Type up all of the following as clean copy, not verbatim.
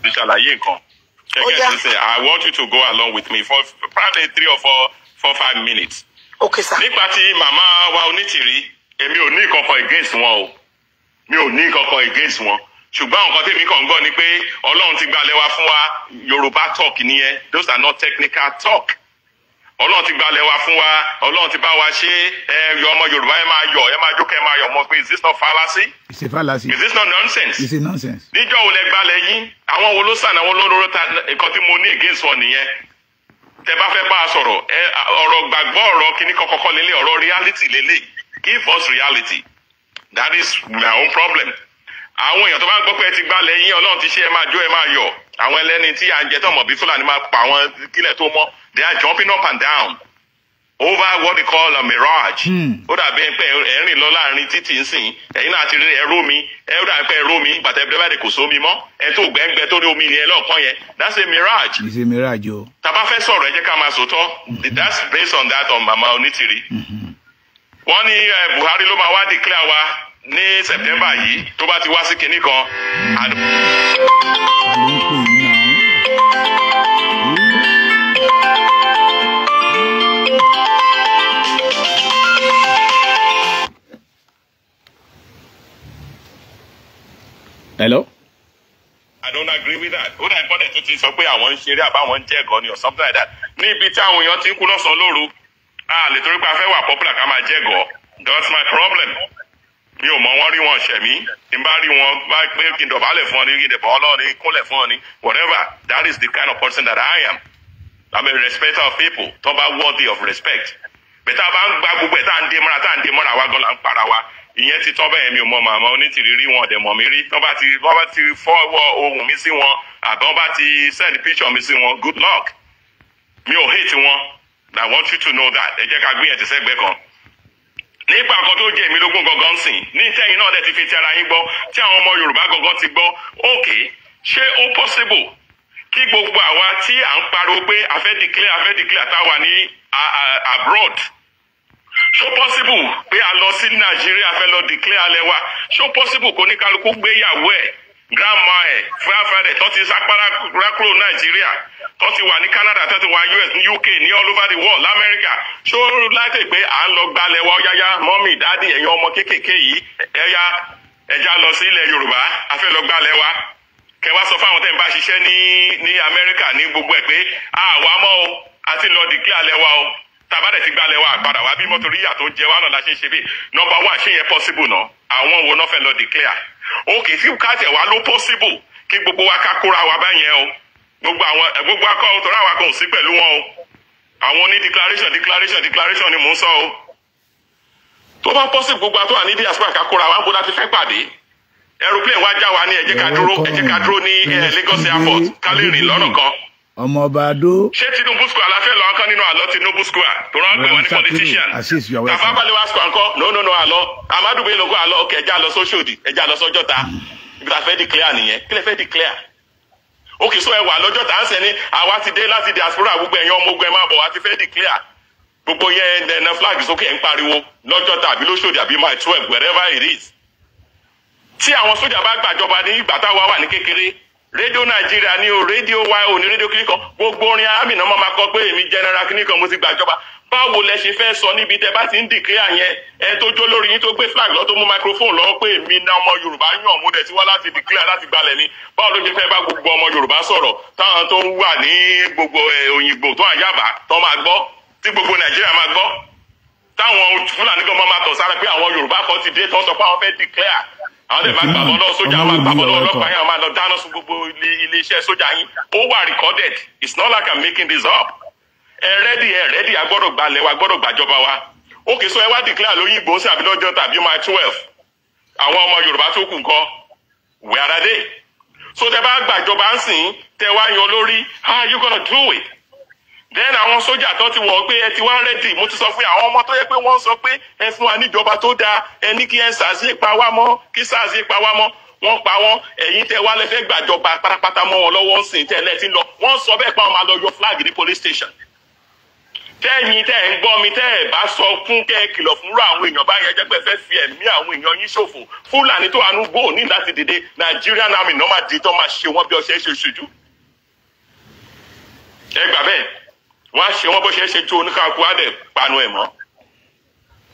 Ti ṣàlàyé nǹkan. Ó yá. Ṣẹ́gẹ́ ti sẹ́, I want you to go along with me for probably 3 or 4, 5 minutes. Okay, sir. Nípa ti màmá wa Onítìrí, èmi ò ní nǹkan against wọn o. Mi ò ní nǹkan against wọn. Ṣùgbọ́n nǹkan tèmi kàn ń gbọ́ ni pé Ọlọ́run ti gbalẹ̀ wa fún wa. Yorùbá talk nìyẹn. Those are not technical talk. Ọlọ́run ti gbalẹ̀ wa fún wa. Ọlọ́run ti bá wa ṣe é. Ẹ yọ ọmọ Yorùbá, ẹ máa yọ̀, ẹ máa jókè, ẹ máa yọ̀ mọ́ pé is this not fallacy? It's a fallacy. Is this not nonsense? It's a nonsense. Níjọ́ wo lẹ gbalẹ̀ yín? Àwọn wo ló sàn, àwọn olóró ta? Nǹkan tí mo ní against wọn nìyẹn. Tẹ bá fẹ́ bá a sọ̀rọ̀, ẹ ọ̀rọ̀ gbàgbọ́, ọ̀rọ̀ kíní kọ́kọ́kọ́ lélẹ̀, ọ̀rọ̀ reality lélẹ̀. Give us reality. That is my own problem. Àwọn èèyàn tó bá ń gbọ́ pé ẹ ti gbalẹ̀ yín, Ọlọ́run ti ṣe, ẹ máa jó, ẹ máa yọ̀, àwọn ẹlẹ́ni tí à ń jẹ tó mọ̀ bí Fúlàní máa pa àwọn kílẹ̀ tó mọ́, they are jumping up and down over what they call a mirage. Ó dàbí pé ẹ ń rìn lọ láàrin títì ń sìn, ẹ̀yin náà ti rí ẹrú mi, ẹ ó dàbí pé ẹrú mi bàtà ẹbí báyìí kò sómi mọ́, ẹ tó gbẹ́ngbẹ́ tó rí omi yẹn lọ́ọ̀kan yẹn, that's a mirage. It's a mirage o. Tá bá fẹ́ sọ̀rọ̀, ẹ jẹ́ ká máa sòótọ́. That's based on that, on Mama Onítìrí. Wọ́n ní Buhari ló máa wá declare wa ní September yìí tó bá ti wá sí kinní kan. Ta ló ń pè yín náà? Hello? I don't agree with that. Ó dà ìpọ́nlẹ̀ tó ti sọ pé àwọn ń ṣeré àbáwọn ń jẹ́ ẹ̀gọ́ ni or something like that. Níbi tí àwọn èèyàn ti ń kú lọ́sàn-án lóru, a lè torí pé a fẹ́ wà popular ká máa jẹ́gọ̀ọ́. That's my problem. Mi ò mọ wọn rí, wọn ṣẹ̀ mí. Tí n bá rí wọn, bá pé kí n dọ̀bálẹ̀ fún ọ ní, kí n dẹ̀bọ̀ ọlọ́ọ̀ni, kúnlẹ̀ fún ọ ní, whatever. That is the kind of person that I am. I'm a respecter of people. Tó bá worthy of respect. Bẹ̀tà bá ń gba gbogbo ẹ̀ tá à ń dé mọ́ra, tá à ń dé mọ́ra, wa gan la ń para wa. Ìyẹn ti tọ́ bẹ́ẹ̀. Mi ò mọ màmá Onítìrí rí, wọn dẹ̀ mọ̀ mí rí. Tó bá ti fọwọ́ ohùn mi sí wọn, àbí wọ́n bá ti send picture mi sí wọn, good luck. Mi ò hate wọn. I want you to know that. Ẹ jẹ́ ká gbé yẹn ti sẹ́gbẹ́ kan. Nípa nǹkan tó jẹ́ èmi lógún gangan sìn ní tẹ́yìn náà dẹ̀ ti fi ti ara yín gbọ́, tí àwọn ọmọ Yorùbá gangan ti gbọ́. Okay, ṣé ó possible kí gbogbo àwa tí à ń pariwo pé a fẹ́ declare, a fẹ́ declare, tá a wà ní abroad, ṣó possible pé a lọ sí Nàìjíríà fẹ́ lọ declare alẹ́ wa? Ṣó possible kó ní kálukú gbéyàwó ẹ̀, grandma ẹ̀, grandfather tó ti sápárá kúrò Nàìjíríà, tó ti wà ní Canada, tó ti wà US, ní UK, ní all over the world, lamẹ́ríkà, ṣó láti pé à ń lọ gbalẹ̀ wa, yáyá, mummy, daddy, ẹ̀yin ọmọ kéékèèké yìí, ẹ̀yà ẹ̀já lọ sí ilẹ̀ Yorùbá, a fẹ́ lọ gbalẹ̀ wa, kẹ wá sọ fáwọn tẹ́ ń bá ṣiṣẹ́ ní Amẹ́ríkà, ní gbogbo ẹ̀, pé àwa mọ́ o, a ti lọ declare alẹ́ wa o, tàbá dẹ̀ ti gbalẹ̀ wa, àgbàdà wa bímọ, torí ìyà tó ń jẹ wá náà la ṣe ń ṣe bí? Number one, ṣé yẹn possible náà? Àwọn wo náà fẹ́ lọ declare? Okay, tí káàtẹ̀ wa ló possible kí gbogbo wa ká kóra wa báyẹn o, gbogbo àwọn gbogbo akọ́ torí àwa kan ò sí pẹ̀lú wọn o, àwọn oní declaration, declaration, declaration ni mò ń sọ o. Tó bá possible, gbogbo àtọ́ wà ní diaspora ká kóra wa, ń bó láti fẹ́ pàdé? Aeroplane wa já wa ní, ẹ jẹ́ ká dúró, ẹ jẹ́ ká dúró ní Lagos airport ká lè rìn lọ́nà kan. Ọmọọba Adó. Ṣé Tinubu Square la fẹ́ lọ ọkàn nínú àlọ́ Tinubu Square tó rán pé wọ́n ní politician? Azeez, you are welcome. Tafawa Balewa Square ńkọ́? No, no, no, àlọ́ Amadu Bello ńkọ́? Àlọ́ ọkẹ́, ẹja lọ sóṣòdì, ẹja lọ sọ́jọ́ta. Ibi tá a fẹ́ declare nìyẹn. Kí lẹ fẹ́ declare? Okay, so ẹ wà lọ́jọ́ tá à ń sẹ́ ní àwa ti dé láti diaspora, gbogbo ẹ̀yin ọmọ ogun, ẹ máa bọ̀, wá ti fẹ́ declare. Gbogbo yẹn ẹ̀nà flag sókè, ẹ̀ ń pariwo lọ́jọ́ta àbí lóṣòdì àbí Mile 12, wherever it is. Tí àwọn sójà bá gbàjọba, ní ìgbà táwa wà ní kékeré, Rédíò Nàìjíríà ní o, rédíò wa ò ní rédíò kìnìkan kan, gbogbo orin army náà máa kọ pé èmi general kìnìkan kan, mo ti gbàjọba. Báwo lẹ ṣe fẹ́ sọ níbi tẹ bá ti ń declare yẹn, ẹ tó jó lórí yín, tó gbé flag lọ, tó mú microphone lọ, pé èmi ní ọmọ Yorùbá yàn, mo dẹ̀ ti wá láti declare, láti gbalẹ̀ ni? Báwo ló ṣe fẹ́ bá gbogbo ọmọ Yorùbá sọ̀rọ̀, táwọn tó wà ní gbogbo Òyìnbó tó àyàbá tó máa gbọ́, tí gbogbo Nàìjíríà máa gbọ́, táwọn Fúlàní gan máa tọ̀ sára pé àwọn Yorùbá kan ti dé, tó ń sọ pé àwọn fẹ́ declare? Àwọn tẹ̀ máa gbàbọ́ lọ́wọ́ sójà, máa gbàbọ́ lọ́wọ́ ọlọ́pàá yẹn, máa lọ dáná sun gbogbo ilé iṣẹ́ sójà yín. Ó wà recorded. It's not like I'm making this up. Ẹ ready, ẹ ready, a gbọ́dọ̀ gbalẹ̀ wa, gbọ́dọ̀ gbàjọba wa. Okay, so ẹ wá declare lóyìnbó sí àbí lọ́jọ́ tàbí Mile 12, àwọn ọmọ Yorùbá tó kù ńkọ́? Where are they? So tẹ bá gbàjọba ń sìn, tẹ wá yan lórí, how are you gonna do it? Then àwọn sójà tó ti wọ̀ pé ẹ ti wá ready, mo ti sọ fún àwọn ọmọ tó yẹ pé wọ́n sọ pé ẹ fún wa níjọba tó dáa, ẹ ní kí ẹ SARS pa wá mọ́, kí SARS pa wá mọ́, wọ́n pa wọ́n. Ẹ̀yin tẹ wá lẹ fẹ́ gbàjọba pátápátá mọ́ wọn lọ́wọ́ ń sìn, tẹ́lẹ̀ tí ń lọ, wọ́n sọ bẹ́ẹ̀ pé wọ́n máa lọ yọ flag ní police station. Tẹ́yìn tẹ́ ń gbọ́ mi, tẹ́ ẹ̀ bá sọ fún kẹ́ ẹ kìlọ̀ fúnra àwọn èèyàn báyẹn, jẹ́ pé fẹ́ fi ẹ̀mí àwọn èèyàn yín ṣòfò. Fúlàní tó wà ní gbòò ní láti dìde. Nigerian Army náà máa di tó máa ṣe wọ́n bí ọṣẹ ṣe ṣojú. Ẹ gbà bẹ́ẹ̀, wọ́n á ṣe wọ́n bó ṣe é ṣe ju, oníkàkú á dẹ̀ panu ẹ̀ mọ́.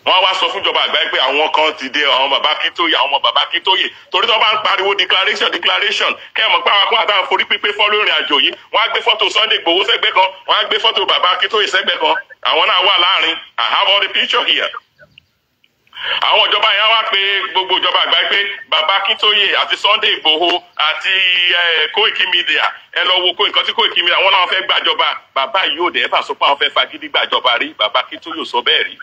Wọ́n wá sọ fúnjọba àgbáyé pé àwọn kan ti dé, àwọn bàbá Akíntóyè, àwọn ọmọ bàbá Akíntóyè, torí tó bá ń pariwo declaration, declaration, kẹ́ ẹ̀ mọ̀ pé àwọn kan àtàwọn forí pípé fọ́ lórí ìrìn àjò yìí. Wọ́n á gbé fọ́tò Sunday Igboho sẹ́gbẹ́ kan, wọ́n á gbé fọ́tò bàbá Akíntóyè sẹ́gbẹ́ kan, àwọn náà wà láàrin. I have all the picture here. Àwọn ìjọba yẹn wá pé gbogbo ìjọba àgbáyé pé bàbá Akíntóyè àti Sunday Igboho àti Koiki Media, ẹ lọ wo nǹkan tí Koiki Media wọn làwọn fẹ́ gbàjọba. Bàbá yìí ò dẹ̀ ẹ́ fà sọ pé àwọn fẹ́ fagídí gbàjọba rí. Bàbá Akíntóyè ò sọ bẹ́ẹ̀ rí.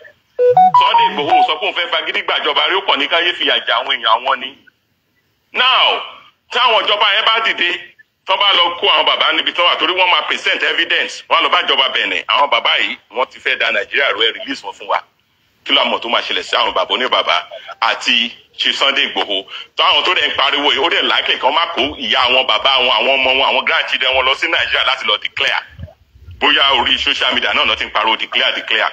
Sunday Igboho sọ pé òun fẹ́ fagídí gbàjọba rí. Ó kàn ní káyé fìyà jẹ àwọn èèyàn àwọn ni. Now, táwọn ìjọba yẹn bá dìde, tó bá lọ kó àwọn bàbá níbi tó wà, torí wọ́n máa present evidence, wọ́n lọ bá jọba Benin, àwọn bàbá yìí wọ́n ti fẹ́ da Nàìjíríà rú, ẹ release wọn fún wa. Kí ló mọ̀ tó máa ṣẹlẹ̀ sí àwọn bàbá oníbàbá àti ṣe Sunday Igboho táwọn tó dẹ̀ ń pariwo yìí? Ó dẹ̀ láìpẹ́ kan má kó ìyá àwọn bàbá wọn, àwọn ọmọ wọn, àwọn grandchildren wọn lọ sí Nàìjíríà láti lọ declare. Bóyá orí social media náà náà ti ń pariwo declare, declare.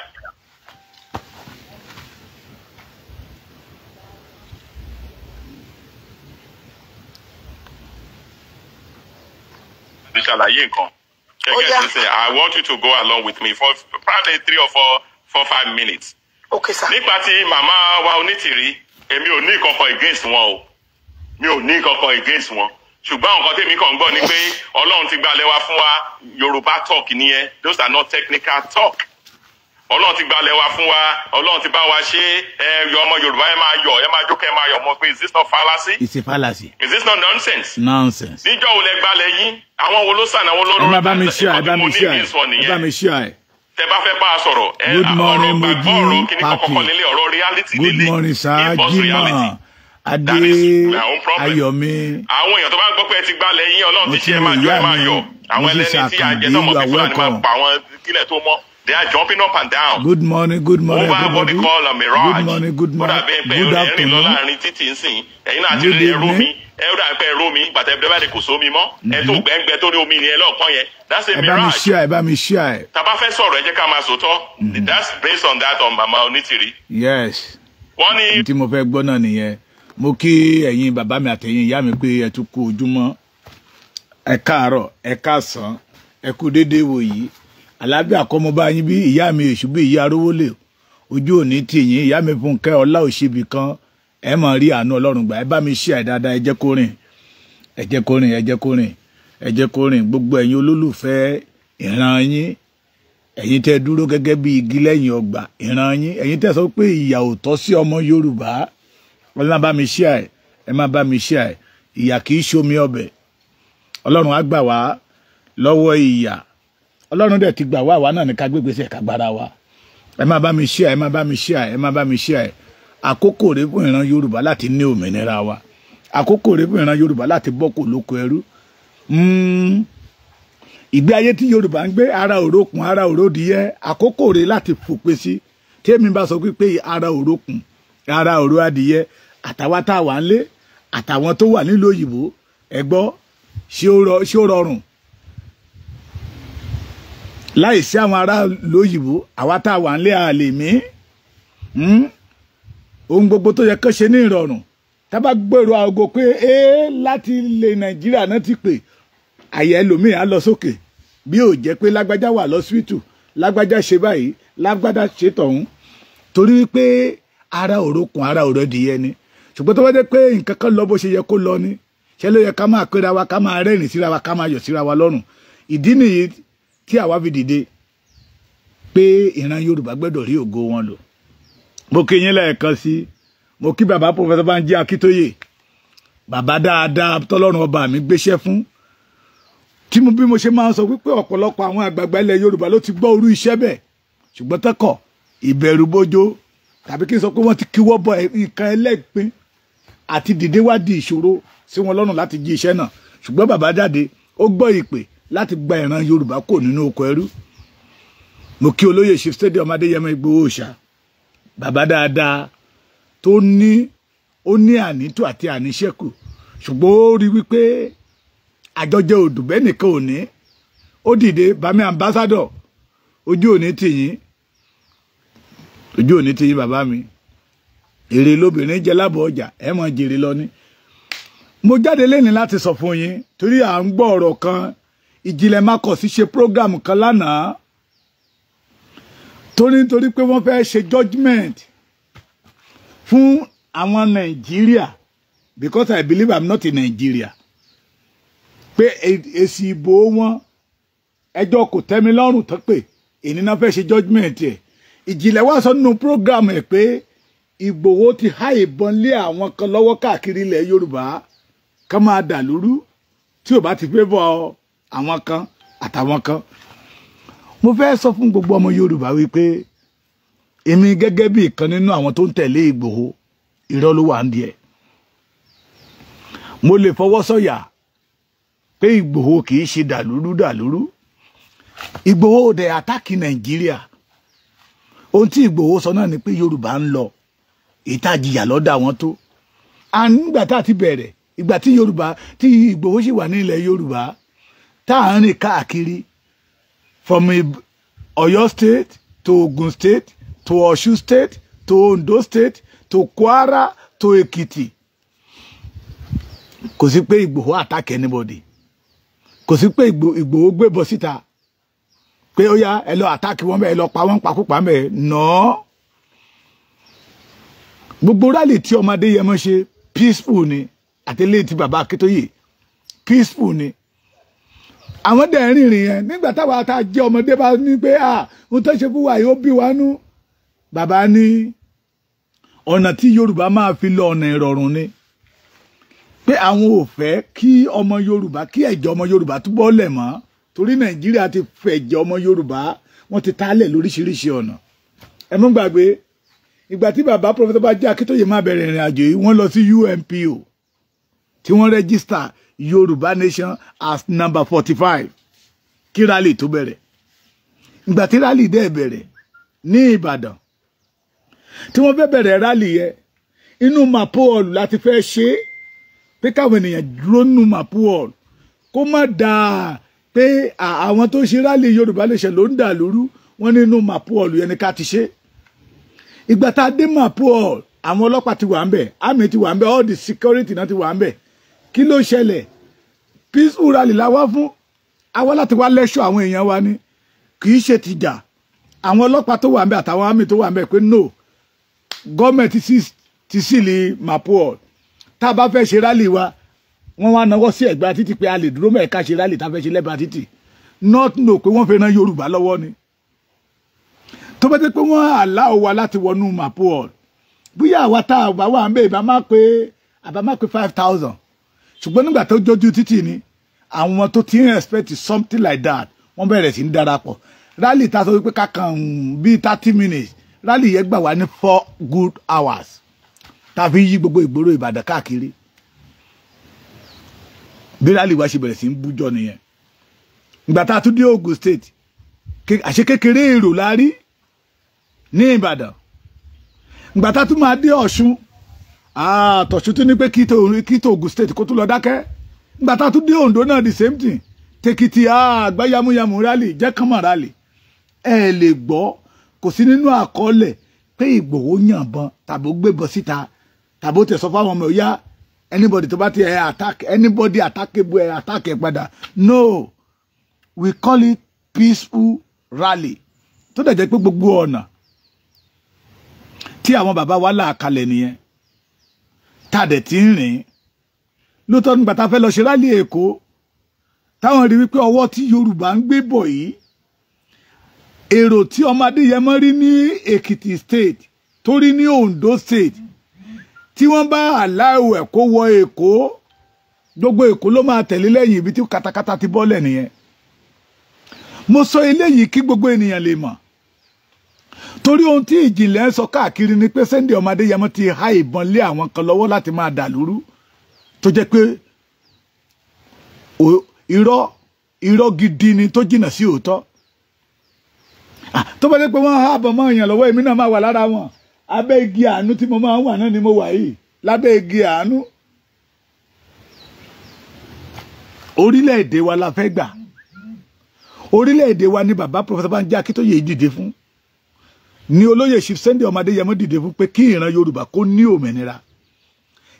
Ṣàlàyé nǹkan gẹ́gẹ́ sí sẹ́, I want you to go along with me for probably 3 or 4, 4, 5 minutes. Okay, sir. Nípa ti màmá wa Onítìrí, èmi ò ní nǹkan kan against wọn o, mi ò ní nǹkan kan against wọn, ṣùgbọ́n nǹkan tèmi kàn ń gbọ́ ni pé Ọlọ́run ti gbalẹ̀ wa fún wa. Yorùbá talk nìyẹn, those are not technical talk. Ọlọ́run ti gbalẹ̀ wa fún wa, Ọlọ́run ti bá wa ṣe. Ẹ yọ ọmọ Yorùbá, ẹ máa yọ̀, ẹ máa jókè, ẹ máa yọ̀ mọ́ pé is this not fallacy? It's a fallacy. Is this not nonsense? Nonsense. Níjọ́ wo lẹ gbalẹ̀ yín? Àwọn wo ló sàn? Àwọn ló Ẹ má bá mi share, ẹ bá mi share, ẹ bá mi share. Tẹ bá fẹ́ bá a sọ̀rọ̀ ẹ. Good morning, ọ̀rọ̀ gbàgbọ́, ọ̀rọ̀ Mojí kíní kọ́kọ́ Papi. lélẹ̀, ọ̀rọ̀ reality Good lélẹ̀. morning, sir. Impulse reality. Jimoh Adé That is my own problem. Ayọ̀mí. Àwọn èèyàn tó bá ń gbọ́ pé ẹ ti gbalẹ̀ yín, Ọlọ́run Mo ti ti ṣe, ẹ máa rí jó, ẹ ìyá máa mi, yọ̀. Àwọn Moses ẹlẹ́ni tí à ń jẹ Akànbí, sọmọ you pé are Fúlàní máa welcome. pa àwọn kílẹ̀ tó mọ́. They are jumping up and down Good morning, good morning, over what everybody. they call a mirage. Good morning, good Ó morning, dàbí pé good ẹ̀rín lọ afternoon. láàrin títì ń sìn. Ẹ̀yin náà ti Good rí ẹrú mi. evening. Ẹ ó dàbí pé ẹrú mi. Bàtà ẹbí bá kò sómi mọ́. Ẹ tó gbẹ́ngbẹ́ tó ní omi yẹn lọ́ọ̀kan yẹn. That's a Ẹ bá mi mirage. share, ẹ bá mi share. Tá bá fẹ́ sọ̀rọ̀, ẹ jẹ́ ká máa sòótọ́. That's based on that on Mama Onítìrí. Yes. Wọ́n ní Tí mo fẹ́ gbọ́ náà nìyẹn. Mo kí ẹ̀yin bàbá mi àtẹ̀yin ìyá mi pé ẹ tún kú ojúmọ́. Ẹ káàárọ̀, ẹ káàsán, ẹ kú déédéé wò yìí. Àlàáfíà kọ́ mo bá yín bí ìyá mi èṣù bí ìyá arówólè. Ojú òní tì yín, ìyá mi Fúnkẹ́ Ọlá òṣèbì kan. Ẹ máa rí àánú Ọlọ́run gbà. Ẹ bá mi share dáadáa, ẹ jẹ́ kó rìn. Ẹ jẹ́ kó rìn, ẹ jẹ́ kó rìn. Ẹ jẹ́ kó rìn. Gbogbo ẹ̀yin olólùfẹ́ ìran yín, ẹ̀yin tẹ́ dúró gẹ́gẹ́ bí igi lẹ́yìn ọgbà ìran yín, ẹ̀yin tẹ́ sọ pé ìyà ò tọ́ sí ọmọ Yorùbá, ẹ má bá mi share ẹ̀, ẹ má bá mi share ẹ̀. Ìyà kì í ṣomi ọbẹ̀. Ọlọ́run á gbà wá lọ́wọ́ ìyà. Ọlọ́run dẹ̀ ti gbà wá, àwa náà ní ká gbégbèsè ká gbára wa. Ẹ má bá mi share, ẹ má bá mi share, ẹ má bá mi share ẹ̀. Àkókò rèé fún ìran Yorùbá láti ní òmìnira wa. Àkókò rèé fún ìran Yorùbá láti bọ́ kò lóko ẹrú. Ìgbé ayé tí Yorùbá ń gbé, ara òrókun, ara òródìyẹ, àkókò rèé láti fòpin sí. Tèmi bá sọ pé ara òrókun, ara òró adìyẹ, àtàwa tá a wà ń lé, àtàwọn tó wà nílùú òyìnbó, ẹ gbọ́, ṣé ó rọrùn láì sí àwọn ará lóyìnbó? Àwa tá a wà ń lé, a lè mí. Ohun gbogbo tó yẹ kó ṣe ní ìrọ̀rùn, tá bá gbèrò aago pé ee láti ilẹ̀ Nàìjíríà náà ti pè, àyà ẹlòmíì á lọ sókè, bí ò jẹ́ pé lágbájá wà lọ́sítù, lágbájá ṣe báyìí, lágbájá ṣe tọ̀hún, torí wípé ara òrókun, ara òròdìyẹ ni. Ṣùgbọ́n tó bá jẹ́ pé nǹkan kan lọ bó ṣe yẹ kó lọ ni, ṣé ló yẹ ká máa péra wa, ká máa rẹ́rìn síra wa, ká máa yọ̀ síra wa lọ́rùn? Ìdí nìyí tí àwa fi dìde pé ìran Yorùbá gbọ́dọ̀ rí ògo wọn lò. Mo kí yín lẹ́ẹ̀kan sí. Mo kí bàbá Professor Banji Akíntóyè, bàbá dáadáa tọ́lọ́run ọba mi gbéṣẹ́ fún, tí mo bí mo ṣe máa ń sọ wípé ọ̀pọ̀lọpọ̀ àwọn àgbààgbà ilẹ̀ Yorùbá ló ti gbọ́ orú iṣẹ́ bẹ́ẹ̀, ṣùgbọ́n tẹ́kọ̀ ìbẹ̀rù bójó, tàbí kí n sọ pé wọ́n ti kíwọ́ bọ nǹkan ẹlẹ́gbin, àti dìde wá di ìṣòro sí wọn lọ́rùn láti jí iṣẹ́ náà. Ṣùgbọ́n bàbá jáde, ó gbọ́ ìpè láti gba ìran Yorùbá kò nínú oko ẹrú. Mo kí olóyè Chief Stadium Adéyẹmọ Ìgbòho Òòṣà, bàbá dáadáa tó ní ó ní ànító àti àníṣẹ́kù, ṣùgbọ́n ó rí wípé àjọjẹ òdùbẹ́ nìkan ò ní, ó dìde. Bami ambassador, Ojú òní tì yín, ojú òní tì yín bàbá mi. Èrè lóbìnrin jẹ lábọ̀ ọjà, ẹ mọ̀ jèrè lọ ní. Mo jáde lẹ́ni láti sọ fún yín torí à ń gbọ́ ọ̀rọ̀ kan. Ìjìnlẹ̀ Mákọ̀sí ṣe program kan lánàá torí pé wọ́n fẹ́ ṣe judgement fún àwọn Nàìjíríà, because I believe I'm not in Nigeria, pé èsì ìbò wọn ẹjọ́ kò tẹ́mi lọ́rùn tó pé èyí náà fẹ́ ṣe judgement ẹ̀. Ìjìnlẹ̀ wá sọ nínú program ẹ̀ pé Ìgbòho ti há ìbọn lé àwọn kan lọ́wọ́ káàkiri ilẹ̀ Yorùbá ká máa dà lóru tí ò bá ti fẹ́ bọ̀ àwọn kan àtàwọn kan. Mo fẹ́ sọ fún gbogbo ọmọ Yorùbá wípé èmi gẹ́gẹ́ bí ìkan nínú àwọn tó ń tẹ̀lé Ìgbòho, irọ́ ló wà ń díẹ̀. Mo lè fọwọ́ sọ̀yà pé Ìgbòho kì í ṣe dàlúrú dàlúrú. Ìgbòho dẹ̀ attack Nàìjíríà. Ohun tí Ìgbòho sọ náà ni pé Yorùbá ń lọ ìtajìyà lọ́dà wọn tó. Nígbà tá a ti bẹ̀rẹ̀, ìgbà tí Yorùbá tí Ìgbòho sì wà ní ilẹ̀ Yorùbá, tá à ń rìn káàkiri from Ọ̀yọ́ State to Ogun State to Ọ̀ṣun State to Ondo State to Kwara to Ekiti, kò sí pé Ìgbòho attack anybody, kò sí pé Ìgbòho gbébọn síta pé ó yá ẹ lọ attack wọn bẹ́ẹ̀, ẹ lọ pa wọ́n pakúpa bẹ́ẹ̀ nọ́ọ́. Gbogbo rally tí ọmọdé yẹmọ ṣe peaceful ni, àtẹlẹ tí bàbá Akíntóyè peaceful ni. Àwọn dẹ̀ ń rìnrìn yẹn nígbà táwa tá a jẹ́ ọmọdé bá ní pé à ń tó ṣe fún wa yóò bí wa nú. Bàbá ní ọ̀nà tí Yorùbá máa fi lọ ọ̀nà ìrọ̀rùn ni, pé àwọn ò fẹ́ kí ọmọ Yorùbá, kí ẹ̀jẹ̀ ọmọ Yorùbá túbọ̀ lẹ̀ mọ́, torí Nàìjíríà ti fẹ̀jẹ̀ ọmọ Yorùbá, wọ́n ti tálẹ̀ lóríṣiríṣi ọ̀nà. Ẹ mú gbàgbé ìgbà tí bàbá Prọfẹ̀tọ̀ Bánjí Akíntóyè máa bẹ̀rẹ̀ ìrìn àjò yìí, wọ́n lọ sí UNPO tí wọ́n register Yorùbá Nation as number 45 kí rally tó bẹ̀rẹ̀. Ìgbà tí rally dẹ̀ bẹ̀rẹ̀ ní Ìbàdàn, tí wọ́n fẹ́ bẹ̀rẹ̀ rally yẹn, inú Mapo Hall láti fẹ́ ṣe é, pé káwọn ènìyàn dúró nínú Mapo Hall kó má dáa pé àwọn tó ṣe rally Yorùbá Nation ló ń dà lóru. Wọ́n nínú Mapo Hall yẹn ni ká ti ṣe. Ìgbà tá a dé Mapo Hall, àwọn ọlọ́pàá ti wà ń bẹ̀, army ti wà ń bẹ̀, all the security náà ti wà ń bẹ̀. Kí ló ṣẹlẹ̀? Peaceful rally la wá fún àwa láti wá lẹ́ṣọ̀ àwọn èèyàn wa ni, kì í ṣe tìjà. Àwọn ọlọ́pàá tó wà ń bẹ̀ àtàwọn army tó wà ń bẹ̀ pé no, gọ́ọ̀mẹ̀ntì ti seal Mapo Hall, tá a bá fẹ́ ṣe rally wa. Wọ́n wá náwó sí ẹ̀gbẹ́ títì pé a lè dúró mẹ́ẹ̀ká ṣe rally tá a fẹ́ ṣe lẹ́bàá títì, not know pé wọ́n fẹ́ ran Yorùbá lọ́wọ́ ni. Tó bá jẹ́ pé wọ́n allow wa láti wọnú Mapo Hall, bóyá àwa tá a bá wà ń bẹ̀ ìbá má pé 5,000. Ṣùgbọ́n nígbà tó jójú títì ni àwọn tó ti ń expect something like that, wọ́n bẹ̀rẹ̀ sí ń darapọ̀. Rally ta sọ wípé kákan bíi 30 minutes, rally yẹn gbà wá ní 4 good hours tá a fi yí gbogbo ìgboro Ìbàdàn káàkiri. Bí rally wa ṣe bẹ̀rẹ̀ sí ń bújọ nìyẹn. Ìgbà tá a tún dé Ogun State, àṣẹ kékeré èrò la rí ní Ìbàdàn. Ìgbà tá a tún máa dé Ọ̀ṣun, tọ̀ṣun tún ní pé kí tó Ogun State kó tún lọ dákẹ́. Ìgbà tá a tún dé Oǹdó náà, the same thing. Tèkìtì àgbá yamuyamu rally jẹ́ kánmọ̀ rally. Ẹ lè gbọ́, kò sí nínú àkọọ́lẹ̀ pé Ìgbòho yànbọn tàbí ó gbébọn síta tàbí ó tẹ̀ sọ fáwọn ọmọ ìyá anybody tó bá ti ẹ attack anybody, attackable ẹ attack ẹ padà. No, we call it peaceful rally, tó dẹ̀ jẹ́ pé gbogbo ọ̀nà tí àwọn bàbá wa là kalẹ̀ nìyẹn tá a dẹ̀ ti ń rìn lóòótọ́. Nígbà tá a fẹ́ lọ ṣe rally Èkó, táwọn rí wípé ọwọ́ tí Yorùbá ń gbé bọ̀ yìí, èrò tí ọmọ Adéyẹmọ rí ní Èkìtì State, tó rí ní Ondo State, tí wọ́n bá aláwọ̀ ẹ̀ kó wọ Èkó, gbogbo Èkó ló máa tẹ̀lé lẹ́yìn. Ibi tí katakata ti bọ́lẹ̀ nìyẹn. Mo sọ eléyìí kí gbogbo ènìyàn lè mọ̀, torí ohun tí ìjìnlẹ̀ ń sọ káàkiri ni pé Sunday ọmọ Adéyẹmọ ti há ìbọn lé àwọn kan lọ́wọ́ láti máa dà lóru, tó jẹ́ pé irọ́, irọ́ gidi ni tó jìnnà sí òótọ́. Tó bá dé pé wọ́n há àbọ̀ mọ́ èèyàn lọ́wọ́, èmi náà máa wà lára wọn. Abẹ́ igi àánú tí mo máa ń wà náà ni mo wà yìí, lábẹ́ igi àánú. Orílẹ̀-èdè wa la fẹ́ gbà. Orílẹ̀-èdè wa ni bàbá Professor Banji Akíntóyè dìde fún, ní olóyè Chief Sunday ọmọ Adéyẹmọ dìde fún, pé kí ìran Yorùbá kó ní òmìnira,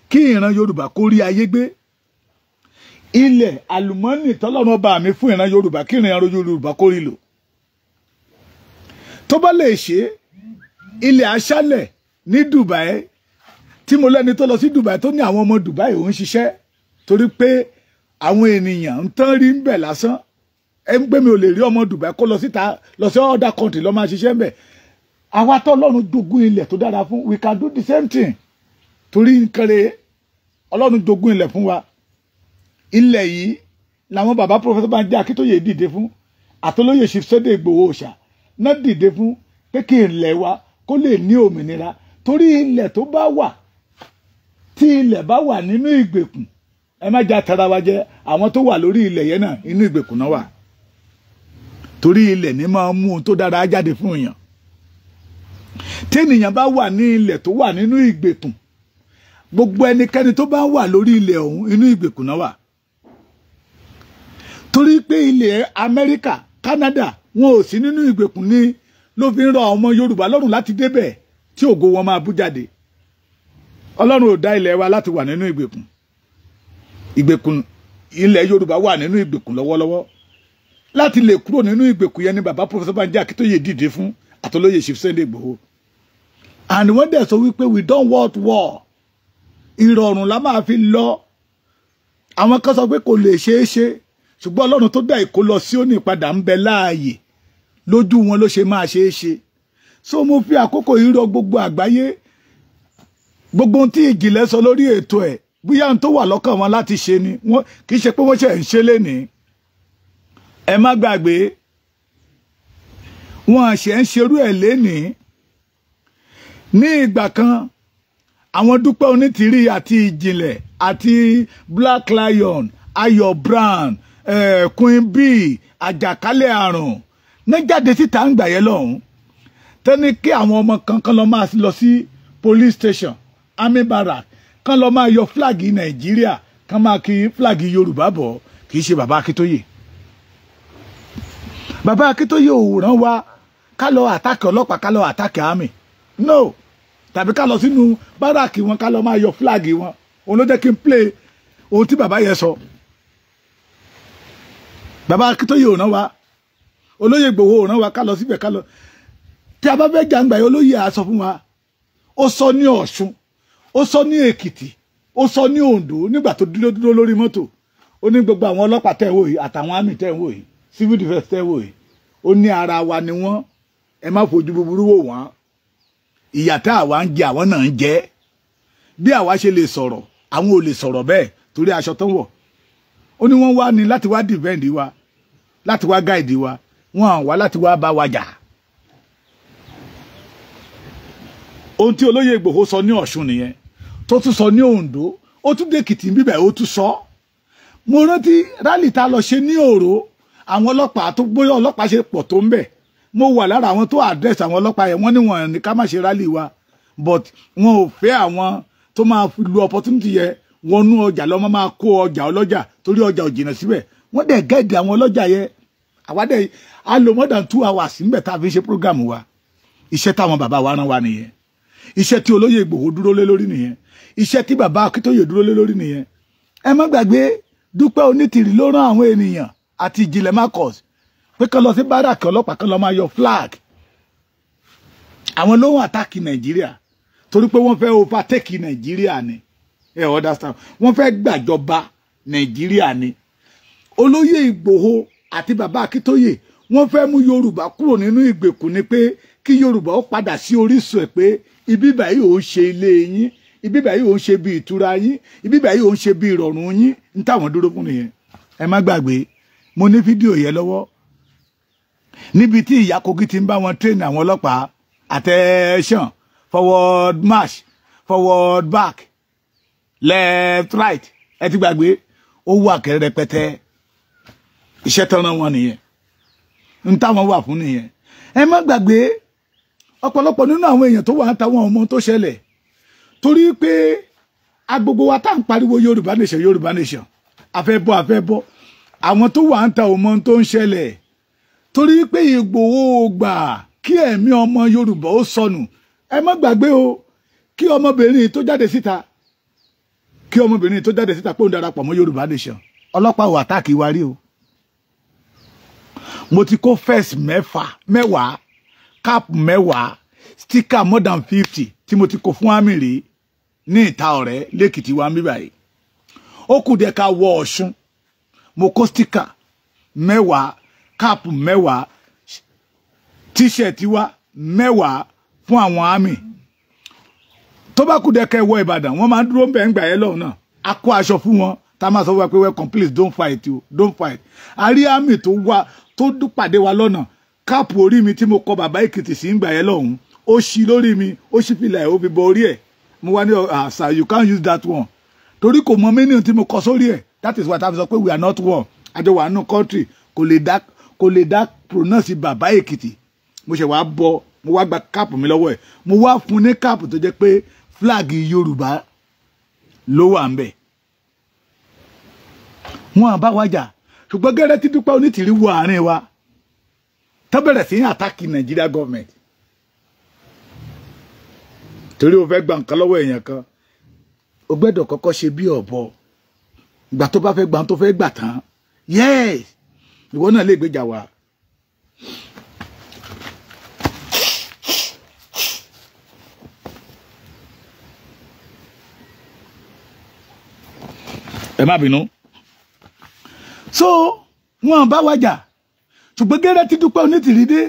kí ìran Yorùbá kó rí ayé gbé. Ilẹ̀ àlùmọ́nì tọ́lọ́run ọba mi fún ìran Yorùbá, kí ìran Yorùbá kó rí lò. Tó bá lè ṣe ilẹ̀ aṣálẹ̀ ní Dubai, tí mo lẹ́ni tó lọ sí Dubai tó ní àwọn ọmọ Dubai òun ṣiṣẹ́, torí pé àwọn ènìyàn ń tán rí ń bẹ̀ lásán. Ẹ ń gbé mi ò lè rí ọmọ Dubai kó lọ síta, lọ sí other country lọ máa ṣiṣẹ́ ń bẹ̀. Àwa tọ́lọ́run jogún ilẹ̀ tó dára fún, we can do the same thing. Torí nǹkan rẹ̀ Ọlọ́run jogún ilẹ̀ fún wa. Ilẹ̀ yìí làwọn bàbá Professor Banji Akíntóyè dìde fún, àtolóyè Chief Sunday Igboho Òòṣà náà dìde fún, pé kí ilẹ̀ wa kó lè ní òmìnira. Torí ilẹ̀ tó bá wà, tí ilẹ̀ bá wà nínú ìgbèkùn, ẹ má já tara wa jẹ, àwọn tó wà lórí ilẹ̀ yẹn náà inú ìgbèkùn náà wà. Torí ilẹ̀ ní máa mú ohun tó dára jáde fún èèyàn. Tí ènìyàn bá wà ní ilẹ̀ tó wà nínú ìgbèkùn, gbogbo ẹnikẹ́ni tó bá wà lórí ilẹ̀ ọ̀hún inú ìgbèkùn náà wà. Torí pé ilẹ̀ Amẹ́ríkà, Canada, wọn ò sí nínú ìgbèkùn ní ló fi ń rọ ọmọ Yorùbá lọ́rùn láti débẹ̀ tí ògo wọn máa bú jáde. Ọlọ́run ò dá ilẹ̀ wa láti wà nínú ìgbèkùn. Ìgbèkùn ilẹ̀ Yorùbá wà nínú ìgbèkùn lọ́wọ́lọ́wọ́. Láti lè kúrò nínú ìgbèkùn yẹn ni bàbá Professor Banji Akíntóyè dìde fún, àtolóyè Chief Sunday Igboho. And wọ́n dẹ̀ sọ wípé we don't want war. Ìrọ̀rùn la máa fi lọ. Àwọn kan sọ pé kò lè ṣeé ṣe, ṣùgbọ́n Ọlọ́run tó dá ìkó lọ sí òní padà ń bẹ láàyè lójú wọn ló ṣe máa ṣeé ṣe. So mo fi àkókò yìí rọ gbogbo àgbáyé, gbogbo ohun tí ìjìnlẹ̀ sọ lórí ètò ẹ̀, bóyá ohun tó wà lọ́kàn wọn láti ṣe ni, wọ́n kì í ṣe pé wọ́n ṣe ń ṣe lénìí. Ẹ má gbàgbé, wọ́n ṣe ń ṣerú ẹ̀ lénìí. Ní ìgbà kan, àwọn Dúpẹ́ Onítìrí àti Ìjìnlẹ̀ àti Black Lion, Ayọ̀ Brown, Queen B, àjàkálẹ̀ àrùn ní jáde síta ń gbà yẹn lọ́hùn, tẹ́ni kí àwọn ọmọ kankan lọ máa lọ sí police station, army barrack, kán lọ máa yọ flag Nàìjíríà, kán máa kí flag Yorùbá bọ̀. Kì í ṣe bàbá Akíntóyè. Bàbá Akíntóyè ò rán wa ká lọ attack ọlọ́pàá, ká lọ attack army, no, tàbí ká lọ sínú barrack wọn ká lọ máa yọ flag wọn. Òun ló jẹ́ kí n play ohun tí bàbá yẹn sọ. Bàbá Akíntóyè ò rán wa, olóyè Ìgbòho ò rán wa ká lọ síbẹ̀ ká lọ. Tí a bá fẹ́ jàǹgbà yìí, olóyè á sọ fún wa. Ó sọ ní Ọ̀ṣun, ó sọ ní Èkìtì, ó sọ ní Oǹdó nígbà tó dúró dúró lórí mọ́tò. Ó ní gbogbo àwọn ọlọ́pàá tẹ̀ ń wò yìí, àtàwọn army tẹ̀ ń wò yìí, civil defence tẹ̀ ń wò yìí, ó ní ara wa ni wọ́n, ẹ má fojú búburú wò wọ́n. Ìyà tá àwa ń jẹ, àwọn náà ń jẹ. Bí àwa ṣe lè sọ̀rọ̀, àwọn ò lè sọ̀rọ̀ bẹ́ẹ̀ torí aṣọ tó ń wọ̀. Ó ní wọ́n wá ní láti wá defend wa, láti wá guide wa, wọ́n wá láti wá bá wa jà. Ohun tí olóyè Ìgbòho sọ ní Ọ̀ṣun nìyẹn, tó tún sọ ní Oǹdó, ó tún dé Èkìtì bíbẹ̀, ó tún sọ. Mo rántí rally tá a lọ ṣe ní Òró, àwọn ọlọ́pàá tó gbóyè ọlọ́pàá ṣe pọ̀ tó ń bẹ̀. Mo wà lára àwọn tó address àwọn ọlọ́pàá yẹn. Wọ́n ní wọ́n ní ká má ṣe rally wa, but wọn ò fẹ́ àwọn tó máa lu opportunity yẹn wọnú ọjà lọ́mọ máa kó ọjà ọlọ́jà, torí ọjà ò jìnnà síbẹ̀. Wọ́n dẹ̀ guide àwọn ọlọ́jà yẹn. Àwa dẹ̀ a lò more than 2 hours níbẹ̀ tá a fi ṣe program wa. Iṣẹ́ táwọn bàbá wa rán wa nìyẹn. Iṣẹ́ tí olóyè Ìgbòho dúró lé lórí nìyẹn. Iṣẹ́ tí bàbá Akíntóyè dúró lé lórí nìyẹn. Ẹ má gbàgbé, Dúpẹ́ Onítìrí ló rán àwọn ènìyàn àti Ìjìnlẹ̀ Marcus pé kán lọ sí barrack ọlọ́pàá, kán lọ máa yọ flag. Àwọn ló ń attack Nàìjíríà torí pé wọ́n fẹ́ overtake Nàìjíríà ni. Ẹ understand? Wọ́n fẹ́ gbàjọba Nàìjíríà ni. Olóyè Ìgbòho àti bàbá Akíntóyè, wọ́n fẹ́ mú Yorùbá kúrò nínú ìgbèkùn ni, pé kí Yorùbá ó padà sí orísun ẹ̀, pé ibi báyìí ò ń ṣe ilé yín, ibi báyìí ò ń ṣe bí ìtura yín, ibi báyìí ò ń ṣe bí ìrọ̀rùn yín. Ń táwọn dúró fún nìyẹn. Ẹ má gbàgbé, mo ní fídíò yẹn lọ́wọ́ níbi tí ìyá Kogi ti ń bá wọn train àwọn ọlọ́pàá: attention, forward march, forward back, left, right. Ẹ ti gbàgbé, ó wà kẹrẹ rẹpẹtẹ. Iṣẹ́ tán rán wọn nìyẹn, ń táwọn wà fún nìyẹn. Ẹ má gbàgbé, ọ̀pọ̀lọpọ̀ nínú àwọn èèyàn tó wà ń táwọn ọmọ tó ṣẹlẹ̀, torí pé agbogbo wa tá à ń pariwo Yorùbá nation, Yorùbá nation, àfẹ́ bọ́, àfẹ́ bọ́, àwọn tó wà ń ta ọmọ tó ń ṣẹlẹ̀. Torí pé Ìgbòho gbà kí ẹ̀mí ọmọ Yorùbá ó sọnù. Ẹ má gbàgbé o, kí ọmọbìnrin tó jáde síta, kí ọmọbìnrin tó jáde síta pé òun darapọ̀ mọ́ Yorùbá nation, ọlọ́pàá ò àtàkì wa rí o. Mo ti kó fẹ́ẹ̀sì 10, cap 10, sticker more than 50 tí mo ti kó fún àmì rí ní ìta ọ̀rẹ́ lẹ́kìtì wa ń bí báyìí. Ó kù díẹ̀ ká wọ Ọ̀ṣun, mo kó sticker 10, cap 10, t-shirt wa 10 fún àwọn àmì. Tó bá kù díẹ̀ ká wọ Ìbàdàn, wọ́n máa ń dúró ń bẹ̀ ń gbà yẹn lọ́hùn náà. A kó aṣọ fún wọn tá a máa sọ fún wa pé welcome, please don't fight o, don't fight. A rí àmì tó wá tó pàdé wa lọ́nà, káàpù orí mi tí mo kọ bàbá Èkìtì sí ń gbà yẹn lọ́hùn, ó ṣí lórí mi, ó ṣí fìlà ẹ̀, ó fi bọ orí ẹ̀. Mo wá ní àṣà, you can't use that one, torí kò mọ mínú tí mo kọ sórí ẹ̀. That is what I sọ pé we are not one, àjọ wà nù country, kò lè dá pronounce bàbá Èkìtì. Mo ṣe wá bọ, mo wá gba káàpù mi lọ́wọ́ ẹ̀, mo wá fún ní káàpù tó jẹ́ pé flag Yorùbá ló wà ń bẹ̀. Wọn bá wa jà, ṣùgbọ́n gẹ́rẹ́ tí Dúpẹ́ Onítìrí wọ àárín wa tó bẹ̀rẹ̀ sí àtàkì Nàìjíríà government, torí o fẹ́ gba nǹkan lọ́wọ́ èèyàn kan, o gbẹ́dọ̀ kọ́kọ́ ṣe bí ọ̀bọ. Ìgbà tó bá fẹ́ gba tó fẹ́ gbà tán, yes, ìwọ náà lè gbéjà wá. Ẹ má bínú. So wọn bá wa jà, ṣùgbọ́n gẹ́rẹ́ tí Dúpẹ́ Onítìrí dé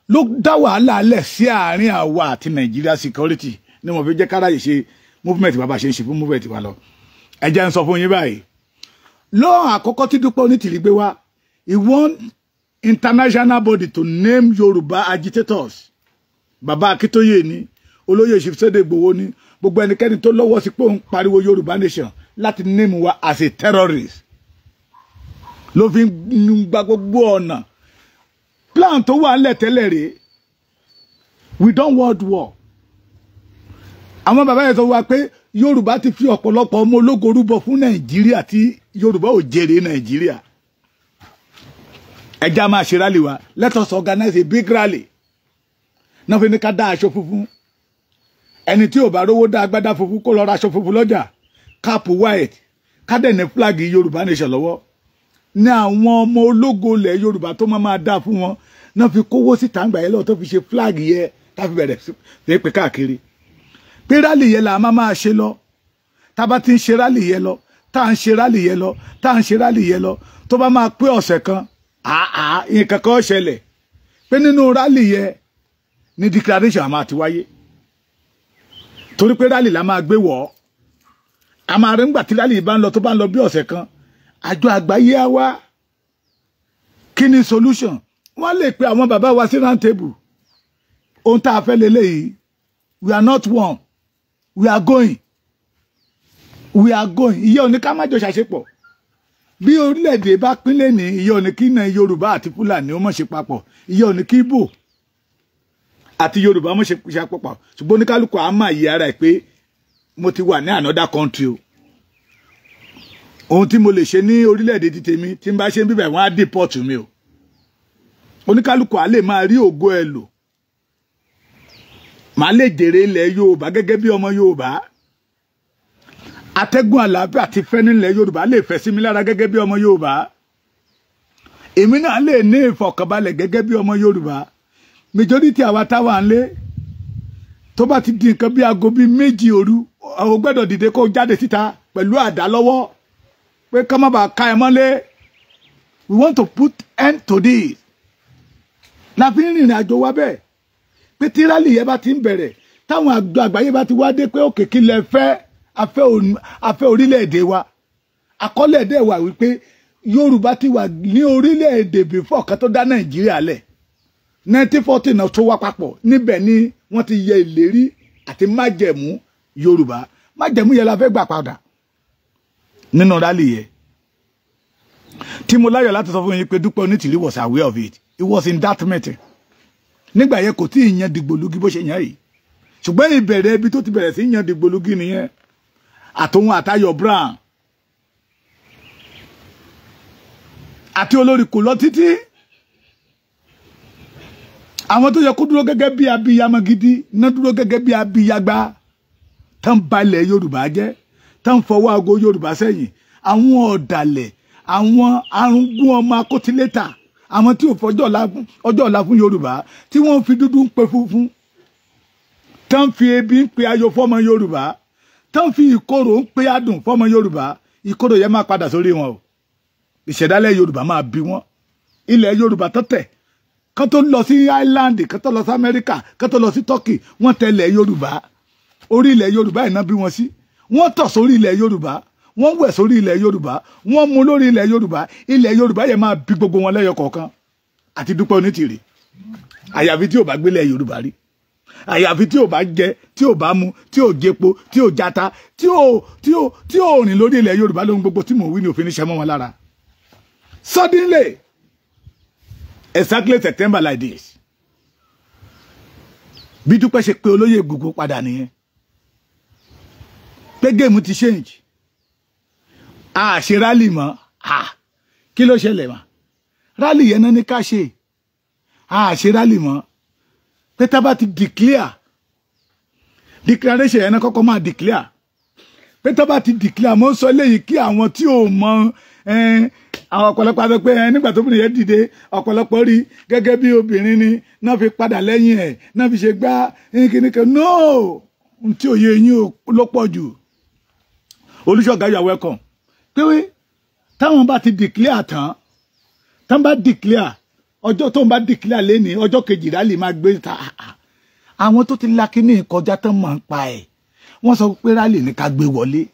ló dá wàhálà lẹ̀ sí àárín àwa àti Nàìjíríà security, ni wọ́n fi jẹ́ káráyè ṣe movement bàbá ṣe ń ṣe fún movement wa lọ. Ẹ jẹ́ ń sọ fún yín báyìí, lọ́wọ́n àkọ́kọ́ tí Dúpẹ́ Onítìrí gbé wá, he want international body to name Yorùbá agitators. Bàbá Akíntóyè ni, olóyè Sunday Igboho ni, gbogbo ẹnikẹ́ni tó lọ́wọ́ sí pé òun pariwo Yorùbá nation láti name wa as a terrorist. Ló fi ń gba gbogbo ọ̀nà. Plan tó wà ńlẹ̀ tẹ́lẹ̀ rèé, we don't want war. Àwọn bàbá yẹn sọ wá pé Yorùbá ti fi ọ̀pọ̀lọpọ̀ ọmọ ológo rúbọ fún Nàìjíríà tí Yorùbá ò jèrè Nàìjíríà. Ẹja máa ṣe rally wa, let us organize a big rally. Náà fi ní ká dá aṣọ funfun, ẹni tí ò bá rówó dá agbádá funfun kó lọ ra aṣọ funfun lọ́jà, cap white, ká dẹ̀ ní flag Yorùbá nation lọ́wọ́. Ní àwọn ọmọ ológo ilẹ̀ Yorùbá tó máa dá fún wọn náà fi kówó síta ń gbà yẹn lọ́wọ́ tó fi ṣe flag yẹ, tá fi bẹ̀rẹ̀ sí pé káàkiri pé rally yẹn là máa ṣe lọ. Tá bá ti ń ṣe rally yẹn lọ, tá à ń ṣe rally yẹn lọ, tá à ń ṣe rally yẹn lọ, tó bá máa pé ọ̀sẹ̀ kan, àá nǹkan kan ṣẹlẹ̀ pé nínú rally yẹn ní declaration àmà ti wáyé. Torí pé rally la máa gbé wọ̀ ọ́, a máa rí ńgbà tí rally bá ń lọ, tó bá ń lọ bí ọ̀sẹ̀ kan, àjọ àgbáyé á wá. Kí ni solution? Wọ́n lè pe àwọn bàbá wa sí round table. Ohun tá a fẹ́ lélẹ́yìí, we are not one, we are going, we are going. Ìyẹn ò ní ká má jọ ṣàṣepọ̀. Bí orílẹ̀-èdè bá pínlẹ̀ ní, ìyẹn ò ní kí náà Yorùbá àti Fúlàní ó mọ̀ ṣe papọ̀, ìyẹn ò ní kí Ìgbò àti Yorùbá mọ̀ ṣe papọ̀. Ṣùgbọ́n oníkálukú á máa yí ara ẹ̀ pé mo ti wà ní another country o. Ohun tí mo lè ṣe ní orílẹ̀-èdè ti tèmi tí n bá ṣe ń bíbẹ̀, wọ́n á deport mi o. Oníkálukú á lè máa rí ògo ẹ̀ lò, màá lè jèrè ilẹ̀ Yorùbá gẹ́gẹ́ bí ọmọ Yorùbá. Atẹ́gùn àlàáfíà àti fẹ́ nílẹ̀ Yorùbá lè fẹ́ sí mi lára gẹ́gẹ́ bí ọmọ Yorùbá. Èmi náà lè ní ìfọ̀kànbalẹ̀ gẹ́gẹ́ bí ọmọ Yorùbá. Majority àwa táwa ń lé, tó bá ti di nǹkan bí aago bíi 2 òru, o gbọ́dọ̀ dìde kó jáde síta pẹ̀lú àdá lọ́wọ́ pé ká má bàa ká ẹ mọ́lé. We want to put end to this. La fi ń rìnrìn àjò wa bẹ́ẹ̀ pé tí rally yẹn bá ti ń bẹ̀rẹ̀, táwọn àjọ àgbáyé bá ti wá dé pé òkè kí lẹ fẹ́, afẹ́ orílẹ̀-èdè wa. Àkọọ́lẹ̀ dẹ̀ wà wípé Yorùbá ti wà ní orílẹ̀-èdè before kan tó dá Nàìjíríà lẹ̀. 1914 náà tó wá papọ̀, níbẹ̀ ni wọ́n ti yẹ ìlérí àti májẹ̀mú Yorùbá. Májẹ̀mú yẹn la fẹ́ gbà padà nínú rally yẹn. Tí mo láyọ̀ láti sọ fún yín pé Dúpẹ́ Onítìrí was aware of it. He was in that meeting. Nígbà yẹn kò tí ì yan dìgbòlugi bó ṣe yan yìí, ṣùgbọ́n ìbẹ̀rẹ̀ ibi tó ti bẹ̀rẹ̀ sí yan dìgbòlugi nìyẹn, àtòun àtayọ̀ Brown àti olórí kò lọ títí. Àwọn tó yẹ kó dúró gẹ́gẹ́ bí abiyamọ gidi náà dúró gẹ́gẹ́ bí abiyagba, tán balẹ̀ Yorùbá jẹ́, tán fọwọ́ aago Yorùbá sẹ́yìn. Àwọn ọ̀dàlẹ̀, àwọn arúgbó ọmọ akótilétà, àwọn tí ò fọjọ́ ọ̀la fún Yorùbá, tí wọ́n fi dúdú ń pe funfun, tán fi ebi ń pe ayọ̀ fọ́mọ Yorùbá, tán fi ìkorò ń pe adùn fọ́mọ Yorùbá. Ìkorò yẹn máa padà sórí wọn o. Ìṣẹ̀dálẹ̀ Yorùbá máa bí wọn. Ilẹ̀ Yorùbá tọ́tẹ̀ kán tó lọ sí Ireland, kán tó lọ sí Amẹ́ríkà, kán tó lọ sí Turkey, wọ́n tẹ̀lẹ̀ Yorùbá. Orí ilẹ̀ Yorùbá iná bí wọn sí. Wọ́n tọ̀ sórí ilẹ̀ Yorùbá, wọ́n wẹ̀ sórí ilẹ̀ Yorùbá, wọ́n mu lórí ilẹ̀ Yorùbá. Ilẹ̀ Yorùbá yẹn máa bí gbogbo wọn lẹ́yọ kọ̀ọ̀kan. Àti Dúpẹ́ Onítìrì, àyàfi tí ò bá gbélé Yorùbá rí, àyàfi tí ò bá jẹ, tí ò bá mu, tí ò jẹpo, tí ò jata, tí ò rìn lórí ilẹ̀ Yorùbá lóhun gbogbo tí mò ń wí ní òfin níṣẹ́ mọ́ wọn lára. Suddenly, exactly September like this, bí Dúpẹ́ ṣe pé olóyè Ìgbòho padà nìyẹn, pé géèmù ti change, a ṣe rally mọ́. Kí ló ṣẹlẹ̀ mọ́? Rally yẹn náà ní ká ṣe, a ṣe rally mọ́. Pé tá bá ti declare, declaration yẹn náà kọ́kọ́ máa declare. Pé tá bá ti declare, mo ń sọ eléyìí kí àwọn tí ò mọ àwọn ọ̀pọ̀lọpọ̀ abẹ pé nígbà tó obìnrin yẹn dìde, ọ̀pọ̀lọpọ̀ rí gẹ́gẹ́ bí obìnrin ni náà fi padà lẹ́yìn ẹ̀, náà fi ṣe gbá kíníkan. No, tí òye yín ló pọ̀ jù. Olùṣọ́gá, you are welcome. Pé táwọn bá ti declare tán, tán bá declare, ọjọ́ tó ń bá declare lẹ́ni ọjọ́ kejì rally máa gbé ta. Àwọn tó ti la kíní kọjá tán máa ń pa ẹ̀, wọ́n sọ pé rally ní ká gbé wọlé.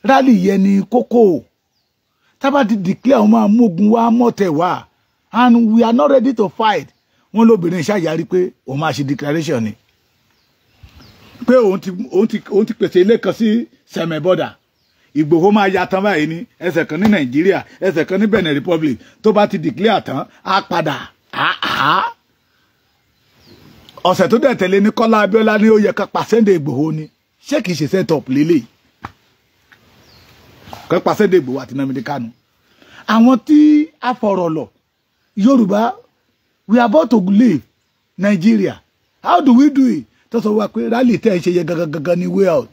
Rally yẹn ni kókó. Tá bá ti declare, wọ́n máa mógun wá mọ́tẹ̀ wá, and we are not ready to fight. Wọ́n lóbìnrin ṣàyàrí pé òun máa ṣe declaration ni, pé òun ti pèsè ilé kan sí Sẹ̀mẹ̀ border. Ìgbòho máa ya tán báyìí ní ẹsẹ̀ kan ní Nàìjíríà, ẹsẹ̀ kan ní Benin Republic. Tó bá ti declare tán, á padà. Ọ̀sẹ̀ tó dẹ̀ tẹ̀lé ní Kọ́lá Abíọ́lá ní ó yẹ ká pa Sunday Ìgbòho ni. Ṣé kìí ṣe set up lélẹ̀? Ká pa Sunday Ìgbòho àti Nnamdi Kanu. Àwọn tí a fọ̀rọ̀ lọ, Yorùbá, we are about to leave Nigeria, how do we do it? Tó sọ wá pé rally tẹ́ ẹ ṣe yẹ gangan ni way out.